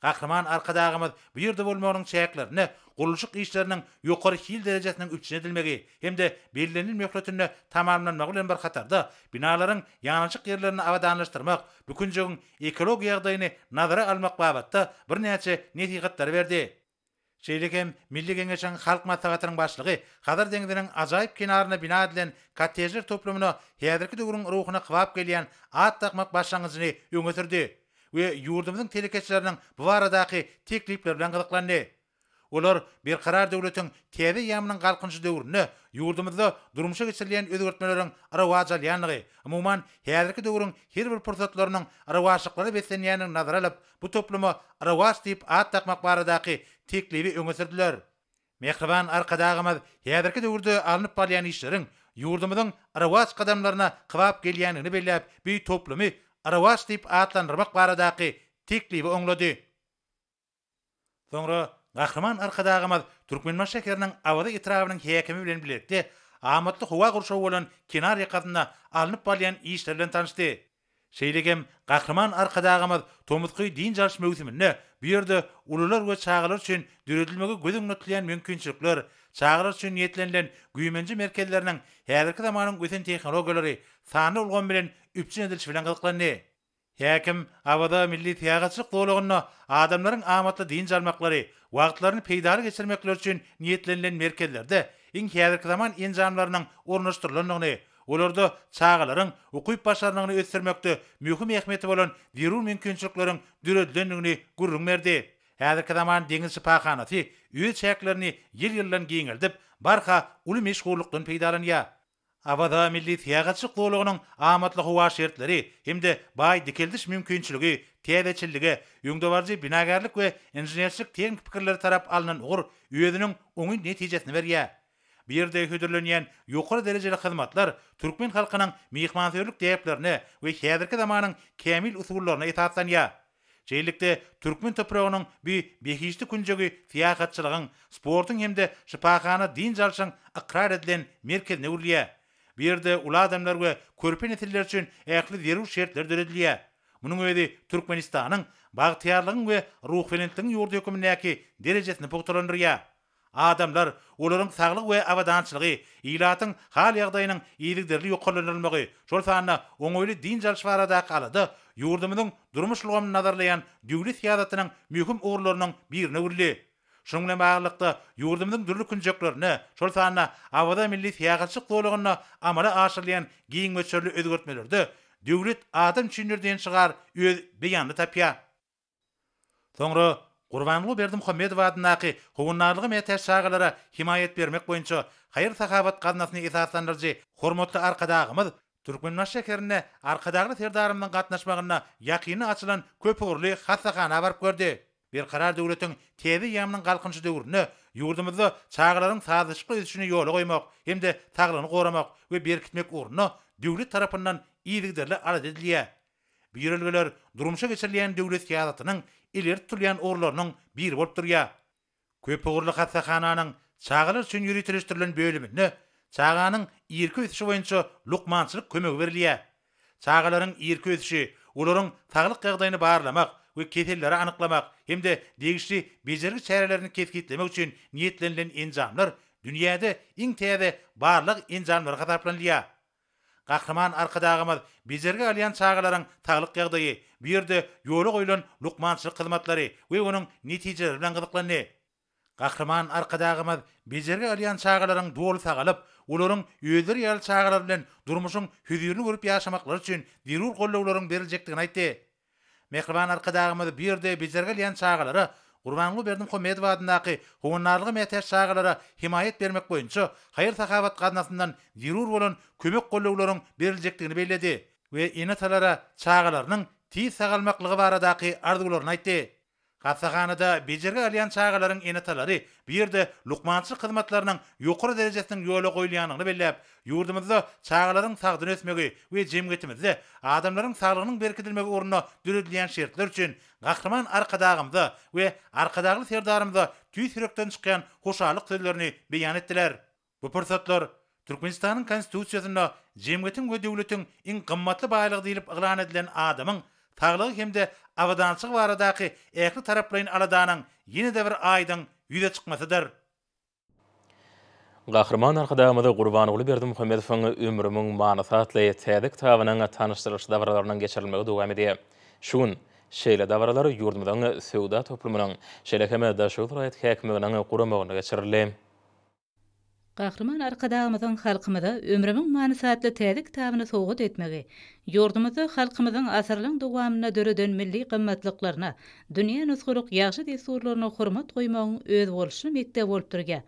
Gahryman Arkadagymyz bu ýerde bolmagynyň çäklerinde gurluşyk işleriniň ýokary hil derejesiniň üpjün edilmegi hem-de bellenilen möhletinde tamamlanmagy bilen bir hatarda, binalaryň ýanaşyk ýerlerini abadanlaşdyrmak, bu künjegiň ekologiýa ýagdaýyny nazara almak babatda birnäçe nesihatlary berdi. Şeýle hem Milli Geňeşiň Halk Maslahatynyň Başlygy Hazar deňziniň ajaýyp kenarynda bina edilen kottejler toplumyna häzirki döwrüň ruhuna kybap gelýän at dakmak başlangyjyny öňe sürdi we ýurdumyzyň telekeçileriniň bu baradaky teklipleri bilen gyzyklandy. Olar Berkarar döwletiň täze eýýamynyň Galkynyşy döwründe ýurdumyzda durmuşa geçirilýän özgertmeleriň rowaç alýandygy, umuman, häzirki döwrüň her bir pursatlarynyň rowaçlyklara beslenýändigini nazara alyp, bu topluma Rowaç diýip at dakmak baradaky teklibi öňe sürdüler. Mähriban Arkadagymyz häzirki döwürde alnyp barylýan işleriň ýurdumyzyň rowaç gadamlaryna kybap gelýändigini belläp, bu toplumy Rowaç diýip atlandyrmak baradaky teklibi oňlady. Soňra Gahryman Arkadagymyz Türkmenbaşy şäheriniň Awaza etrabynyň häkimi bilen bilelikde amatly howa gurşawy bolan kenar ýakasynda alnyp barylýan işler bilen tanyşdy. Şeýle hem Gahryman Arkadagymyz tomusky dynç alyş möwsüminde bu ýerde ulular we çagalar üçin döredilmegi göz öňünde tutulýan mümkinçilikler, çagalar üçin niýetlenilen güýmenje merkezleriniň häzirki zamanyň ösen tehnologiýalary, sanly ulgam bilen üpjün edilişi bilen gyzyklandy. Häkim Awaza milli syýahatçylyk zolagynda adamlaryň amatly dynç almaklary, wagtlaryny peýdaly geçirmekleri üçin niýetlenilen merkezlerde iň häzirki zaman enjamlarynyň ornaşdyrylandygyny, olarda çagalaryň ukyp-başarnygyny ösdürmekde möhüm ähmiýeti bolan zerur mümkinçilikleriň döredilendigini gürrüň berdi. Häzirki zaman deňiz şypahanasy öz çäklerini ýyl-ýyldan giňeldip, barha uly meşhurlykdan peýdalanýar. Awaza milli syýahatçylyk zolagynyň amatly howa şertleri hem-de baý dikeldiş mümkinçiligi, täzeçillige, öňdebaryjy binagärlik we inženerçilik-tehniki pikirlere tarap alnan ugur özüniň oňyn netijesini berýär. Bu ýerde hödürlenýän ýokary derejeli hyzmatlar türkmen halkynyň myhmansöýerlik däplerine we häzirki zamanyň kämil usullaryna esaslanýar. Şeýlelikde, türkmen topragynyň bu behişdi künjegi syýahatçylygyň, sportuň hem-de şypahana dynç alşyň ykrar edilen merkezine öwrülýär. Bu ýerde uly adamlar we körpe nesiller üçin ähli zerur şertler döredilýär. Munuň özi Türkmenistanyň bagtyýarlygyň we ruhubelentligiň ýurdy hökmündäki derejesini pugtalandyrýar. Adamlar, olaryň saglygy we abadançylygy, ilatyň hal-ýagdaýynyň yzygiderli ýokarlandyrylmagy, şol sanda oňaýly dynç alyş baradaky alada ýurdumyzyň durmuş ulgamyny nazarlaýan döwlet syýasatynyň möhüm ugurlarynyň birine öwrüldi. Şunuň bilen baglylykda, ýurdumyzyň dürli künjeklerinde, şol sanda Awaza milli syýahatçylyk zolagynda amala aşyrylýan giň möçberli özgertmelerde Döwlet adam üçindir diýen şygar öz beýanyny tapýar. Soňra Gurbanguly Berdimuhamedow adyndaky Howandarlyga mätäç çagalara hemaýat bermek boýunça haýyr-sahawat gaznasyny esaslandyryjy hormatly Arkadagymyz Türkmenbaşy şäherinde Arkadagly Serdarymyzyň gatnaşmagynda ýakynda açylan köpugurly hassahana baryp gördi. Berkarar döwletiň täze eýýamynyň Galkynyşy döwründe ýurdumyzda çagalaryň sazlaşykly ösüşini ýola goýmak hem-de saglygyny goramak we berkitmek ugrunda döwlet tarapyndan yzygiderli alada edilýär. Bu ýörelgeler durmuşa geçirilýän döwlet syýasatynyň ileri tutulýan ugurlarynyň biri bolup durýar. Köpugurly hassahananyň çagalar üçin ýöriteleşdirilen bölüminde çaganyň irki ösüşi boýunça lukmançylyk kömegi berilýär. Çagalaryň irki ösüşi, olaryň saglyk ýagdaýyny barlamak we keselleri anyklamak hem-de degişli bejergi çärelerini kesgitlemek üçin niýetlenilen enjamlar dünýäde iň täze barlag enjamlary hasaplanylýar. Gahryman Arkadagymyz bejergi alýan çagalaryň saglyk ýagdaýy, bu ýerde ýola goýlan lukmançylyk hyzmatlary we onuň netijeleri bilen gyzyklandy. Gahryman Arkadagymyz bejergi alýan çagalaryň doly sagalyp, olaryň özleri ýaly çagalar bilen durmuşyň hözirini görüp ýaşamaklary üçin zerur gollawlaryň beriljekdigini aýtdy. Mähriban Arkadagymyz bu ýerde bejergi alýan çagalara Gurbanguly Berdimuhamedow adyndaky Howandarlyga mätäç çagalara hemaýat bermek boýunça haýyr-sahawat gaznasyndan zerur bolan kömek-gollawlaryň beriljekdigini belledi we ene-atalara çagalarynyň tiz sagalmaklygy baradaky arzuwlaryny aýtdy. Hassahanada bejergi alýan çagalaryň ene-atalary bu ýerde lukmançylyk hyzmatlarynyň ýokary derejesiniň ýola goýulýandygyny belläp, ýurdumyzda çagalaryň sagdyn ösmegi we jemgyýetimizde adamlaryň saglygynyň berkidilmegi ugrunda döredilýän şertler üçin Gahryman Arkadagymyza we Arkadagly Serdarymyza tüýs ýürekden çykýan hoşallyk sözlerini beýan etdiler. Bu pursatlar Türkmenistanyň Konstitusiýasynda jemgyýetiň we döwletiň iň gymmatly baýlygy diýlip yglan edilen adamyň saglygy hem-de abadançylygy baradaky ähli taraplaýyn aladanyň ýene-de bir aýdyň ýüze çykmasydyr. Gahryman Arkadagymyz Gurbanguly Berdimuhamedowyň Ömrümiň manysy atly täze kitabynyň tanyşdyrylyş dabaralarynyň geçirilmegi dowam edýär. Şu gün. Şeýle dabaralar ýurdumyzyň söwda toplumynyň, şeýle hem Daşoguz welaýat häkimliginiň guramagynda geçirildi. Gahryman Arkadagymyzyň halkymyza Ömrümiň manysy atly täze kitabyny sowgat etmegi, ýurdumyzda halkymyzyň asyrlaryň dowamynda döreden milli gymmatlyklaryna, dünýä nusgalyk ýagşy dessurlaryna hormat goýmagyň özboluşly mekdebi bolup durýar.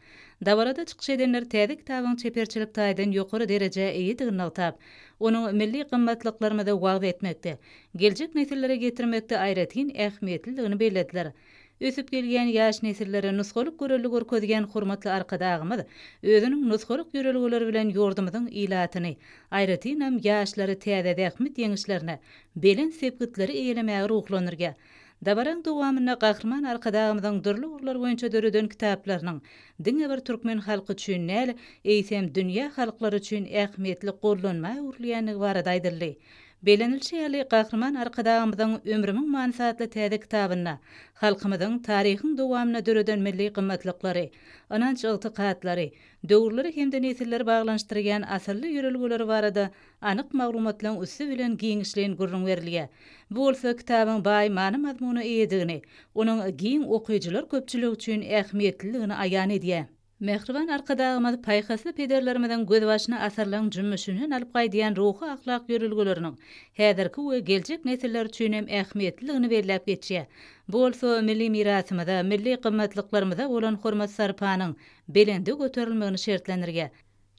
Dabarada çykyş edenler täze kitabyň çeperçilik taýdan ýokary derejä eýedigini nygtap, onuň milli gymmatlyklarymyzy wagyz etmekde, geljek nesillere ýetirmekde aýratyn ähmiýetlidigini bellediler. Ösüp gelýän ýaş nesillere nusgalyk görelde görkezýän hormatly Arkadagymyz özüniň nusgalyk ýörelgeleri bilen ýurdumyzyň ilatyny, aýratynam, ýaşlary täze zähmet ýeňişlerine, belent sepgitleri eýelemäge ruhlandyrýar. Dabaraň dowamynda Gahryman Arkadagymyzyň dürli ugurlar boýunça döreden kitaplarynyň diňe bir türkmen halky üçin däl, eýsem, dünýä halklary üçin ähmiýetli gollanma öwrülýändigi barada aýdyldy. Bellenilişi ýaly, Gahryman Arkadagymyzyň Ömrümiň manysy atly täze kitabynda halkymyzyň taryhyň dowamynda döreden milli gymmatlyklary, ynanç-ygtykatlary, döwürleri hem-de nesilleri baglanyşdyrýan asylly ýörelgeleri barada anyk maglumatlaryň üsti bilen giňişleýin gürrüň berilýär. Bu bolsa kitabyň baý many-mazmuna eýedigini, onuň giň okyjylar köpçüligi üçin ähmiýetliligini aýan edýär. Mähriban Arkadagymyz paýhasly pederlerimiziň gözbaşyny asyrlaryň jümmüşinden alyp gaýdýan ruhy-ahlak ýörelgeleriniň häzirki we geljek nesiller üçin hem ähmiýetlidigini belläp geçýär. Bu bolsa milli mirasymyza, milli gymmatlyklarymyza bolan hormat-sarpanyň belende göterilmegini şertlendirýär.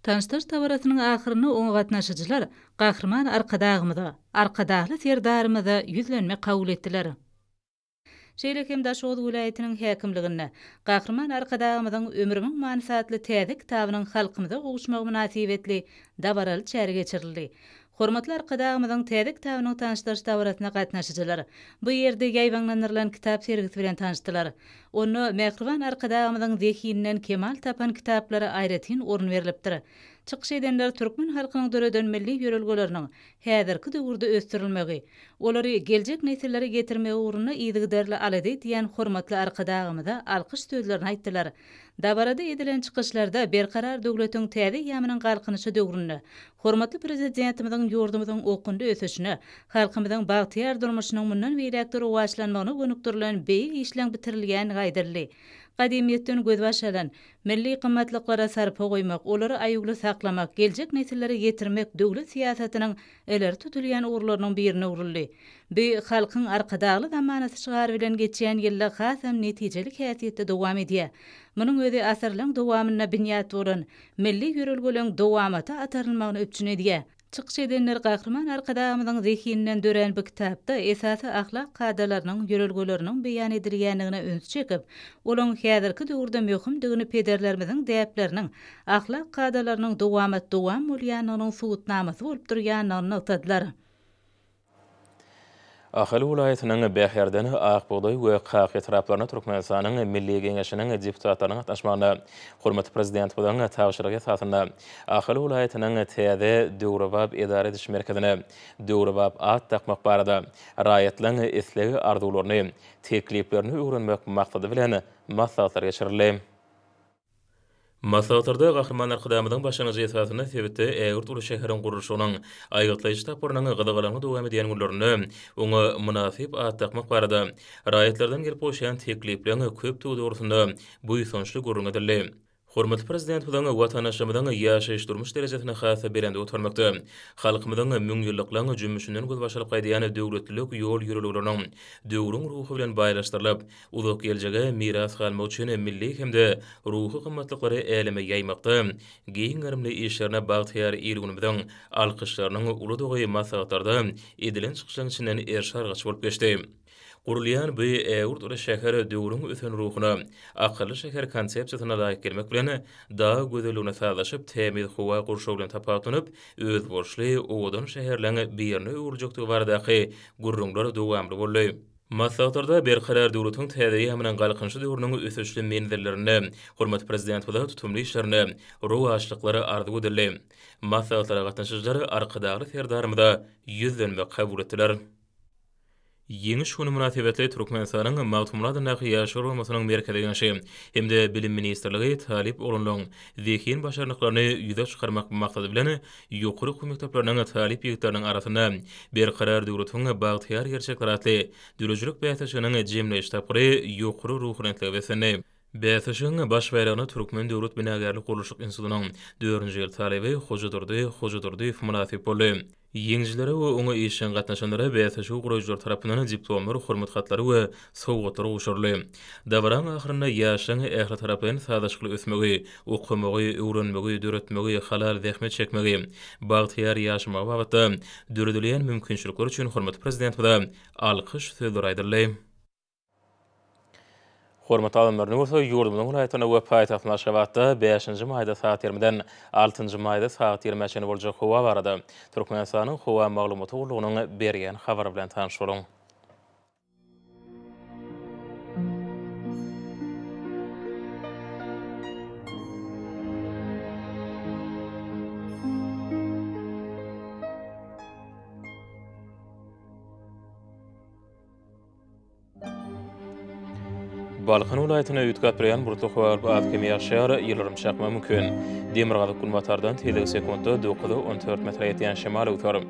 Tanyşdyryş dabarasynyň ahyrynda oňa gatnaşyjylar Gahryman Arkadagymyza, Arkadagly Serdarymyza ýüzlenme kabul etdiler. Şeýle hem Daşoguz welaýatynyň häkimliginde Gahryman Arkadagymyzyň Ömrümiň manysy atly täze kitabynyň halkymyza gowuşmagy mynasybetli dabaraly çäre geçirildi. Hormatly Arkadagymyzyň täze kitabynyň tanyşdyryş dabarasyna gatnaşyjylar bu ýerde ýaýbaňlandyrylan kitap sergisi bilen tanyşdylar. Onda mähriban Arkadagymyzyň zehininden kemal tapan kitaplara aýratyn orun berlipdir. Çykyş edenler türkmen halkynyň döreden milli ýörelgeleriniň häzirki döwürde ösdürilmegi, olary geljek nesillere ýetirmegi ugrunda yzygiderli alada edýän hormatly Arkadagymyza alkyş sözlerini aýtdylar. Dabarada edilen çykyşlarda Berkarar döwletiň täze eýýamynyň Galkynyşy döwründe hormatly Prezidentimiziň ýurdumyzyň okgunly ösüşine, halkymyzyň bagtyýar durmuşynyň mundan beýläk-de rowaçlanmagyna gönükdirilen beýik işleň bitirilýändigi aýdyldy. Gadymyýetden gözbaş alan, Milli gymmatlyklara sarpa goýmak, olary aýawly saklamak, geljek nesillere ýetirmek döwlet syýasatynyň ileri tutulýan ugurlarynyň birine öwrüldi. Bu Halkyň Arkadagly zamanasy şygary bilen geçýän ýylda hasam netijeli häsiýetde dowam edýär. Munuň özi asyrlaryň dowamynda binýat bolan milli ýörelgeleň dowamata atarylmagyny üpjün edýär. Çykyş edenler Gahryman Arkadagymyzyň zehininden dörän bu kitapda esasy ahlak kadalarynyň, ýörelgeleriniň beýan edilýändigine ünsi çekip, olaň häzirki döwürde möhümdigini pederlerimiziň däpleriniň, ahlak kadalarynyň dowamat-dowam bolýandygynyň subutnamasy bolup durýandygyny nygtadylar. Ahal welaýatynyň Bäherden, Ak bugdaý we Kaka etraplarynda Türkmenistanyň Milli Geňeşiniň deputatlarynyň gatnaşmagynda hormatly Prezidentimiziň tabşyrygy esasynda Ahal welaýatynyň täze döwrebap edara ediş merkezine döwrebap at dakmak barada raýatlaryň isleg-arzuwlaryny, tekliplerini öwrenmek maksady bilen maslahatlar geçirildi. Maslahatlarda Gahryman Arkadagymyzyň başlangyjy esasynda sebitde ägirt uly şäheriň gurluşygynyň aýgytlaýjy tapgyrynyň gyzgalaňly dowam edýän günlerinde oňa mynasyp at dakmak barada raýatlardan gelip gowşan teklipleriň köpdügi dogrusynda buýsançly gürrüň edildi. Hormatly Prezidentimiziň watandaşlarymyzyň ýaşaýyş-durmuş derejesini has-da belende götermekde, halkymyzyň müňýyllyklaryň jümmüşinden gözbaş alyp gaýdýan döwletlilik ýol-ýörelgeleriniň döwrüň ruhy bilen baýlaşdyrylyp, Uzak geljege miras galmak üçin milli hem-de ruhy gymmatlyklary äleme ýaýmakda giň gerimli işlerine bagtyýar il-günümiziň alkyşlarynyň uludygy maslahatlarda edilen çykyşlaryň içinden eriş-argaç bolup geçdi. Gurulýan bu ägirt uly şäher döwrüň ösen ruhuna, akylly şäher konsepsiýasyna laýyk gelmek bilen, dag gözelligine sazlaşyp, tämiz howa gurşawy bilen tapawutlanyp, özboluşly owadan şäherleň birine öwrüljekdigi baradaky gürrüňler dowamly boldy. Maslahatlarda Berkarar döwletiň täze eýýamynyň Galkynyşy döwrüniň ösüşli menzillerinde hormatly Prezidentimize tutumly işlerinde rowaçlyklar arzuw edildi. Maslahatlara gatnaşyjylar Arkadagly Serdarymyza ýüzlenme kabul etdiler. Ýeňiş güni mynasybetli Türkmenistanyň Magtymguly adyndaky Ýaşlar guramasynyň Merkezi Geňeşi hem-de Bilim ministrligi talyp oglanlaryň zehin-başarnyklaryny ýüze çykarmak maksady bilen, ýokary okuw mekdepleriniň talyp ýigitleriniň arasynda Berkarar döwletiň bagtyýar gerçekleri atly döredijilik bäsleşiginiň jemleýji tapgyry ýokary ruhubelentlige beslendi. Bäsleşigiň baş baýragyna Türkmen döwlet binagärlik-gurluşyk institutynyň dördünji ýyl talyby Hojadurdy Hojadurdyýew mynasyp boldy. Ýeňijilere we oňa işjeň gatnaşanlara bäsleşigi guraýjylar tarapyndan diplomlar, hormat hatlary we sowgatlar gowşuryldy. Dabaraň ahyrynda ýaşlaryň ählitaraplaýyn sazlaşykly ösmegi, okamagy, öwrenmegi, döretmegi, halal zähmet çekmegi, bagtyýar ýaşamagy babatda döredilýän mümkinçilikler üçin hormatly Prezidentimize alkyş sözleri aýdyldy. Hormatly adamlar, indi bolsa ýurdumyzyň welaýatlarynda we paýtagtymyz Aşgabatda bäşinji maýda sagat ýigrimiden altynjy maýda sagat ýigrimä çenli boljak howa barada Türkmenistanyň Howa maglumaty gullugynyň berýän habary bilen tanyş boluň. Balkan welaýatynda üýtgäp durýan bulutly howa bolup, az-kem ýagyş ýagar, ýyldyrym çakmagy mümkin. Demirgazyk-günbatardan tizligi sekuntda dokuza 14 metre ýetýän şemal öwser.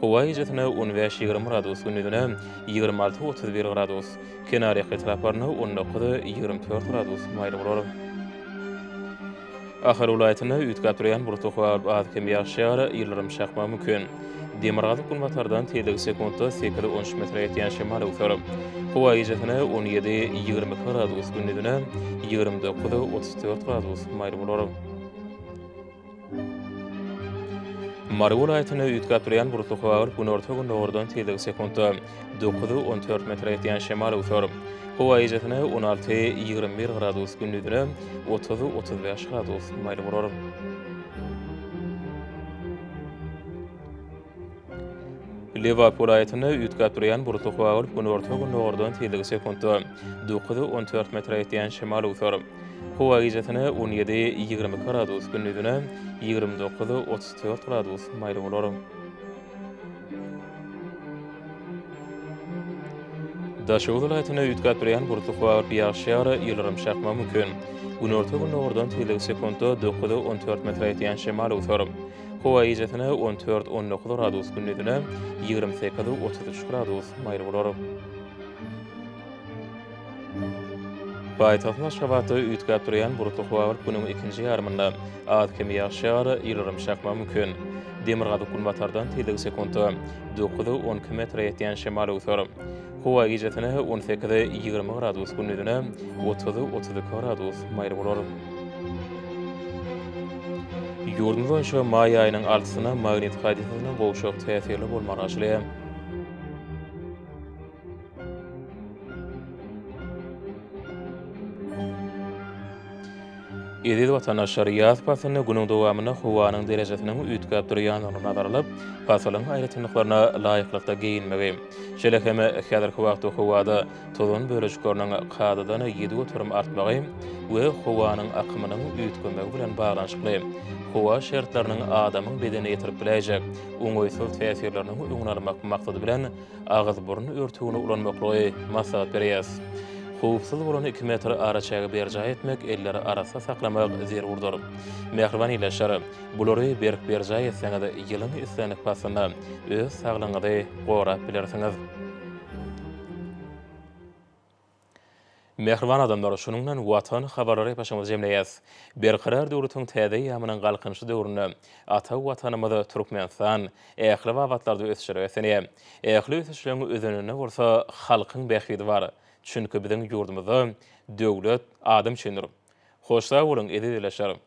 Howa gijesine on bäş-ýigrimi gradus, gündizine 26-31 gradus, kenarýaka etraplarynda on dokuz-ýigrimi dört gradus maýyl bolar. Ahal welaýatynda üýtgäp durýan bulutly howa bolup, az-kem ýagyş ýagar, ýyldyrym çakmagy mümkin. Demirgazyk-günbatardan tizligi sekuntda sekiz-on üç metre ýetýän şemal öwser. Howa gijesine on ýedi, 22 gradus, gündizine 29, 34 gradus maýyl bolar. Mary welaýatynda üýtgäp durýan bulutly howa bolup, günorta-gündogardan tizligi sekuntda dokuz, 14 metre ýetýän şemal öwser. Howa gijesine on alty, 21 gradus, gündizine 30, 35 gradus maýyl bolar. Lebap welaýatynda üýtgäp durýan bulutly howa bolup, günorta-gündogardan tizligi sekuntda dokuz, 14 metre ýetýän şemal öwser. Howa gijesine on ýedi, 22 gradus, gündizine 29, 34 gradus maýyl bolar. Daşoguz welaýatynda üýtgäp durýan bulutly howa bolup, ýagyş ýagar, ýyldyrym çakmagy mümkin. Günorta-gündogardan tizligi sekuntda dokuz, 14 metre ýetýän şemal öwser. Howa gijesine on dört, on dokuz gradus, gündizine 28, 33 gradus maýyl bolar. Paýtagtymyz Aşgabatda üýtgäp durýan bulutly howa bolup, günüň ikinji ýarymynda az-kem ýagyş ýagar, ýyldyrym çakmagy mümkin. Demirgazyk-günbatardan tizligi sekuntda dokuz, on iki metre ýetýän şemal öwser. Howa gijesine on sekiz, 20 gradus, gündizine 30, 32 gradus maýyl bolar. Ýurdumyz boýunça maý aýynyň altysyna magnit hadysasynyň gowşak täsirli bolmagy garaşylýar. Eziz watandaşlar, ýaz paslynda günüň dowamynda howanyň derejesiniň üýtgäp durýandygyny nazara alyp, pasylyň aýratynlyklaryna laýyklykda geýinmegi, şeýle hem häzirki wagtda howada tozan bölejikleriniň kadadan 7% artmagy we howanyň akymynyň üýtgemegi bilen baglanyşykly howa şertleriniň adamyň bedenine ýetirip biläýjek oňaýsyz täsirleriniň öňüni almak maksady bilen, agyz-burun örtügini ulanmaklygy maslahat berýäris. Howpsuz bolan iki metr araçägi berjaý etmek, elleri arassa saklamak zerurdyr. Mähriban ildeşler, bulary berk berjaý etseňiz, ýylyň islendik paslynda öz saglygyňyzy gorap bilersiňiz. Mähriban adamlar, şunuň bilen Watan habarlary gepleşigimizi jemleýäs. Berkarar döwletiň täze eýýamynyň Galkynyşy döwründe ata Watanymyz Türkmenistan ähli babatlarda ösüşlere beslenýär. Ähli ösüşleriň özeninde bolsa halkyň bähbidi bar. Çünki biziň ýurdumyzda döwlet adam üçindir. Hoş sag boluň, eziz ildeşler!